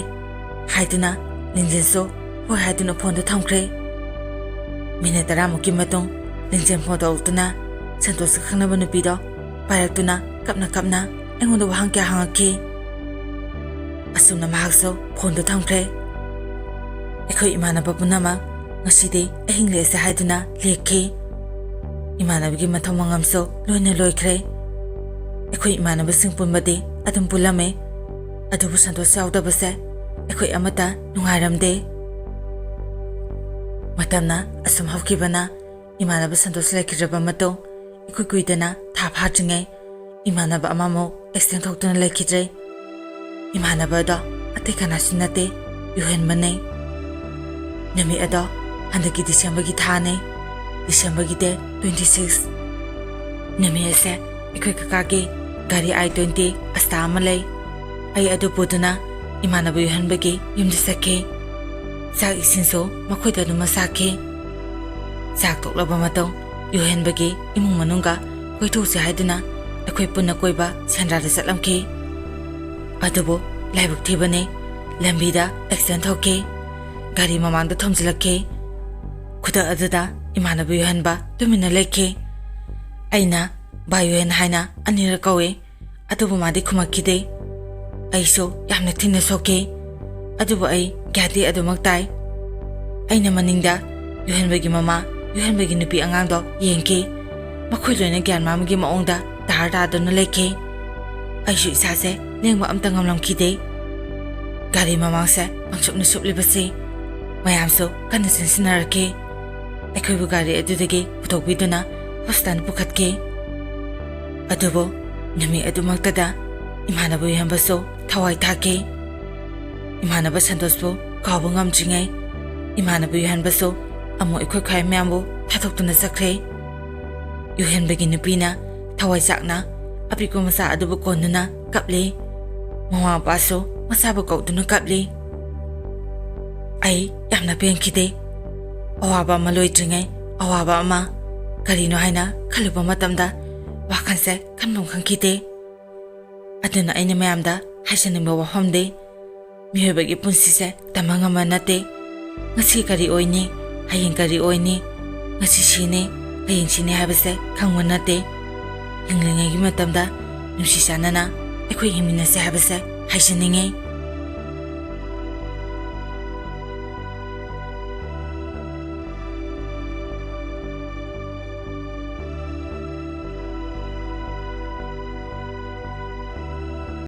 ꯍꯥꯏꯗꯨꯅ ꯂꯤꯡꯖꯦꯜꯁꯨ ꯍꯣꯏ ꯍꯥꯏꯗꯨꯅ ꯐꯣꯟꯗꯨ ꯊꯝꯈ꯭ꯔꯦ꯫ ꯃꯤꯅꯤꯠ ꯇꯔꯥꯃꯨꯛꯀꯤ ꯃꯇꯨꯡ ꯂꯤꯡꯖꯦꯜ ꯐꯣꯟ ꯇꯧꯔꯛꯇꯨꯅ ꯁꯟꯇꯣꯁꯀ ꯈꯪꯅꯕ ꯅꯨꯄꯤꯗꯣ ꯄꯥꯏꯔꯛꯇꯨꯅ ꯀꯞꯅ ꯀꯞꯅ ꯑꯩꯉꯣꯟꯗ ꯋꯥꯍꯪ ꯀꯌꯥ ꯍꯪꯉꯛꯈꯤ꯫ ꯑꯁꯨꯝꯅ ꯃꯍꯥꯛꯁꯨ ꯐꯣꯟꯗꯨ ꯊꯝꯈ꯭ꯔꯦ꯫ ꯑꯩꯈꯣꯏ ꯏꯃꯥꯟꯅꯕ ꯄꯨꯝꯅꯃꯛ ꯉꯁꯤꯗꯤ ꯑꯍꯤꯡ ꯂꯦꯛꯁꯦ ꯍꯥꯏꯗꯨꯅ ꯂꯦꯛꯈꯤ꯫ ꯏꯃꯥꯟꯅꯕꯒꯤ ꯃꯊꯧ ꯃꯉꯝꯁꯨ ꯂꯣꯏꯅ ꯂꯣꯏꯈ꯭ꯔꯦ꯫ ꯑꯩꯈꯣꯏ ꯏꯃꯥꯟꯅꯕꯁꯤꯡ ꯄꯨꯟꯕꯗꯤ ꯑꯗꯨꯝ ꯄꯨꯜꯂꯝꯃꯦ, ꯑꯗꯨꯕꯨ ꯁꯟꯇꯣꯁ ꯌꯥꯎꯗꯕꯁꯦ ꯑꯩꯈꯣꯏ ꯑꯃꯠꯇ ꯅꯨꯡꯉꯥꯏꯔꯝꯗꯦ꯫ ꯃꯇꯝꯅ ꯑꯁꯨꯝ ꯍꯧꯈꯤꯕꯅ ꯏꯃꯥꯟꯅꯕ ꯁꯟꯇꯣꯁ ꯂꯩꯈꯤꯗ꯭ꯔꯕ ꯃꯇꯨꯡ ꯏꯀꯨꯏ ꯀꯨꯏꯗꯅ ꯊꯥ ꯐꯥꯗ꯭ꯔꯤꯉꯩ ꯏꯃꯥꯟꯅꯕ ꯑꯃꯃꯨꯛ ꯑꯦꯛꯁꯤꯗꯦꯟ ꯊꯣꯛꯇꯨꯅ ꯂꯩꯈꯤꯗ꯭ꯔꯦ꯫ ꯏꯃꯥꯟꯅꯕ ꯑꯗꯣ ꯑꯇꯩ ꯀꯅꯥꯁꯨ ꯅꯠꯇꯦ, ꯌꯨꯍꯦꯟꯕꯅꯦ꯫ ꯅꯨꯃꯤꯠ ꯑꯗꯣ ꯍꯟꯗꯛꯀꯤ ꯗꯤꯁꯦꯝꯕꯔꯒꯤ ꯊꯥꯅꯦ, ꯗꯤꯁꯦꯝꯕꯔꯒꯤ ꯗꯦꯠ ꯇ꯭ꯋꯦꯟꯇꯤ ꯁꯤꯛꯁ꯫ ꯅꯨꯃꯤꯠ ꯑꯁꯦ ꯑꯩꯈꯣꯏ ꯀꯀꯥꯒꯤ ꯒꯥꯔꯤ ꯑꯥꯏ ꯇ꯭ꯋꯦꯟꯇꯤ ꯑꯁꯇꯥ ꯑꯃ ꯂꯩ꯫ ꯑꯩ ꯑꯗꯨ ꯄꯨꯗꯨꯅ ꯏꯃꯥꯟꯅꯕ ꯌꯨꯍꯦꯟꯕꯒꯤ ꯌꯨꯝꯗ ꯆꯠꯈꯤ꯫ ꯆꯥꯛ ꯏꯁꯤꯡꯁꯨ ꯃꯈꯣꯏꯗ ꯑꯗꯨꯃꯛ ꯆꯥꯈꯤ꯫ ꯆꯥꯛ ꯇꯣꯛꯂꯕ ꯃꯇꯨꯡ ꯌꯨꯍꯦꯟꯕꯒꯤ ꯏꯃꯨꯡ ꯃꯅꯨꯡꯒ ꯀꯣꯏꯊꯣꯛꯁꯤ ꯍꯥꯏꯗꯨꯅ ꯑꯩꯈꯣꯏ ꯄꯨꯟꯅ ꯀꯣꯏꯕ ꯁꯦꯟꯗ꯭ꯔꯥꯗ ꯆꯠꯂꯝꯈꯤ꯫ ꯑꯗꯨꯕꯨ ꯂꯥꯏꯕꯛ ꯊꯤꯕꯅꯤ, ꯂꯝꯕꯤꯗ ꯑꯦꯛꯁꯤꯗꯦꯟ ꯊꯣꯛꯈꯤ꯫ ꯒꯥꯔꯤ ꯃꯃꯥꯡꯗ ꯊꯣꯝꯖꯤꯜꯂꯛꯈꯤ꯫ ꯈꯨꯗꯛ ꯑꯗꯨꯗ ꯏꯃꯥꯟꯅꯕ ꯌꯨꯍꯦꯟꯕ ꯇꯨꯃꯤꯟꯅ ꯂꯩꯈꯤ꯫ ꯑꯩꯅ "ꯚꯥꯏ ꯌꯨꯍꯦꯟ" ꯍꯥꯏꯅ ꯑꯅꯤꯔꯛ ꯀꯧꯏ, ꯑꯗꯨꯕꯨ ꯃꯥꯗꯤ ꯈꯨꯝꯃꯛꯈꯤꯗꯦ꯫ ꯑꯩꯁꯨ ꯌꯥꯝꯅ ꯊꯤꯅ ꯁꯣꯛꯈꯤ, ꯑꯗꯨꯕꯨ ꯑꯩ ꯒ꯭ꯌꯥꯟꯗꯤ ꯑꯗꯨꯃꯛ ꯇꯥꯏ꯫ ꯑꯩꯅ ꯃꯅꯤꯡꯗ ꯌꯨꯍꯦꯟꯕꯒꯤ ꯃꯃꯥ, ꯌꯨꯍꯦꯟꯕꯒꯤ ꯅꯨꯄꯤ ꯑꯉꯥꯡꯗꯣ ꯌꯦꯡꯈꯤ꯫ ꯃꯈꯣꯏ ꯂꯣꯏꯅ ꯒ꯭ꯌꯥꯟ ꯃꯥꯡꯕꯒꯤ ꯃꯑꯣꯡꯗ ꯇꯥꯔ ꯇꯥꯗꯨꯅ ꯂꯩꯈꯤ꯫ ꯑꯩꯁꯨ ꯏꯁꯥꯁꯦ ꯂꯦꯡꯕ ꯑꯝꯇ ꯉꯝꯂꯝꯈꯤꯗꯦ꯫ ꯒꯥꯔꯤ ꯃꯃꯥꯡꯁꯦ ꯄꯪꯁꯨꯞꯅ ꯁꯨꯞꯂꯤꯕꯁꯤ꯫ ꯃꯌꯥꯝꯁꯨ ꯀꯟꯅ ꯆꯦꯟꯁꯤꯟꯅꯔꯛꯈꯤ꯫ ꯑꯩꯈꯣꯏꯕꯨ ꯒꯥꯔꯤ ꯑꯗꯨꯗꯒꯤ ꯄꯨꯊꯣꯛꯄꯤꯗꯨꯅ ꯍꯣꯁꯄꯤꯇꯥꯜ ꯄꯨꯈꯠꯈꯤ꯫ ꯑꯗꯨꯕꯨ ꯅꯨꯃꯤꯠ ꯑꯗꯨꯃꯛꯇꯗ ꯏꯃꯥꯟꯅꯕ ꯌꯨꯍꯦꯟꯕꯁꯨ ꯊꯋꯥꯏ ꯊꯥꯈꯤ꯫ ꯏꯃꯥꯟꯅꯕ ꯁꯟꯇꯣꯁꯄꯨ ꯀꯥꯎꯕ ꯉꯝꯗ꯭ꯔꯤꯉꯩ ꯏꯃꯥꯟꯅꯕ ꯌꯨꯍꯦꯟꯕꯁꯨ ꯑꯃꯨꯛ ꯑꯩꯈꯣꯏ ꯈ꯭ꯋꯥꯏ ꯃꯌꯥꯝꯕꯨ ꯊꯥꯗꯣꯛꯇꯨꯅ ꯆꯠꯈ꯭ꯔꯦ꯫ ꯌꯨꯍꯦꯟꯕꯒꯤ ꯅꯨꯄꯤꯅ ꯊꯋꯥꯏ ꯆꯥꯛꯅ ꯑꯄꯤꯛꯄ ꯃꯆꯥ ꯑꯗꯨꯕꯨ ꯀꯣꯟꯗꯨꯅ ꯀꯞꯂꯤ꯫ ꯃꯃꯥ ꯃꯄꯥꯁꯨ ꯃꯆꯥꯕꯨ ꯀꯧꯗꯨꯅ ꯀꯞꯂꯤ꯫ ꯑꯩ ꯌꯥꯝꯅ ꯄꯦꯟꯈꯤꯗꯦ꯫ ꯑꯋꯥꯕ ꯑꯃ ꯂꯣꯏꯗ꯭ꯔꯤꯉꯩ ꯑꯋꯥꯕ ꯑꯃ꯫ ꯀꯔꯤꯅꯣ ꯍꯥꯏꯅ ꯈꯜꯂꯨꯕ ꯃꯇꯝꯗ ꯋꯥꯈꯜꯁꯦ ꯈꯟꯐꯝ ꯈꯪꯈꯤꯗꯦ꯫ ꯑꯗꯨꯅ ꯑꯩꯅ ꯃꯌꯥꯝꯗ ꯍꯥꯏꯖꯅꯤꯡꯕ ꯋꯥꯐꯝꯗꯤ, ꯃꯤꯑꯣꯏꯕꯒꯤ ꯄꯨꯟꯁꯤꯁꯦ ꯇꯝꯕ ꯉꯝꯕ ꯅꯠꯇꯦ꯫ ꯉꯁꯤ ꯀꯔꯤ ꯑꯣꯏꯅꯤ, ꯍꯌꯦꯡ ꯀꯔꯤ ꯑꯣꯏꯅꯤ, ꯉꯁꯤ ꯁꯤꯅꯤ, ꯍꯌꯦꯡ ꯁꯤꯅꯤ ꯍꯥꯏꯕꯁꯦ ꯈꯪꯕ ꯅꯠꯇꯦ꯫ ꯍꯤꯡꯂꯤꯉꯩꯒꯤ ꯃꯇꯝꯗ ꯅꯨꯡꯁꯤ ꯆꯥꯟꯅꯅ ꯑꯩꯈꯣꯏ ꯍꯤꯡꯃꯤꯟꯅꯁꯦ ꯍꯥꯏꯕꯁꯦ ꯍꯥꯏꯖꯅꯤꯡꯉꯤ꯫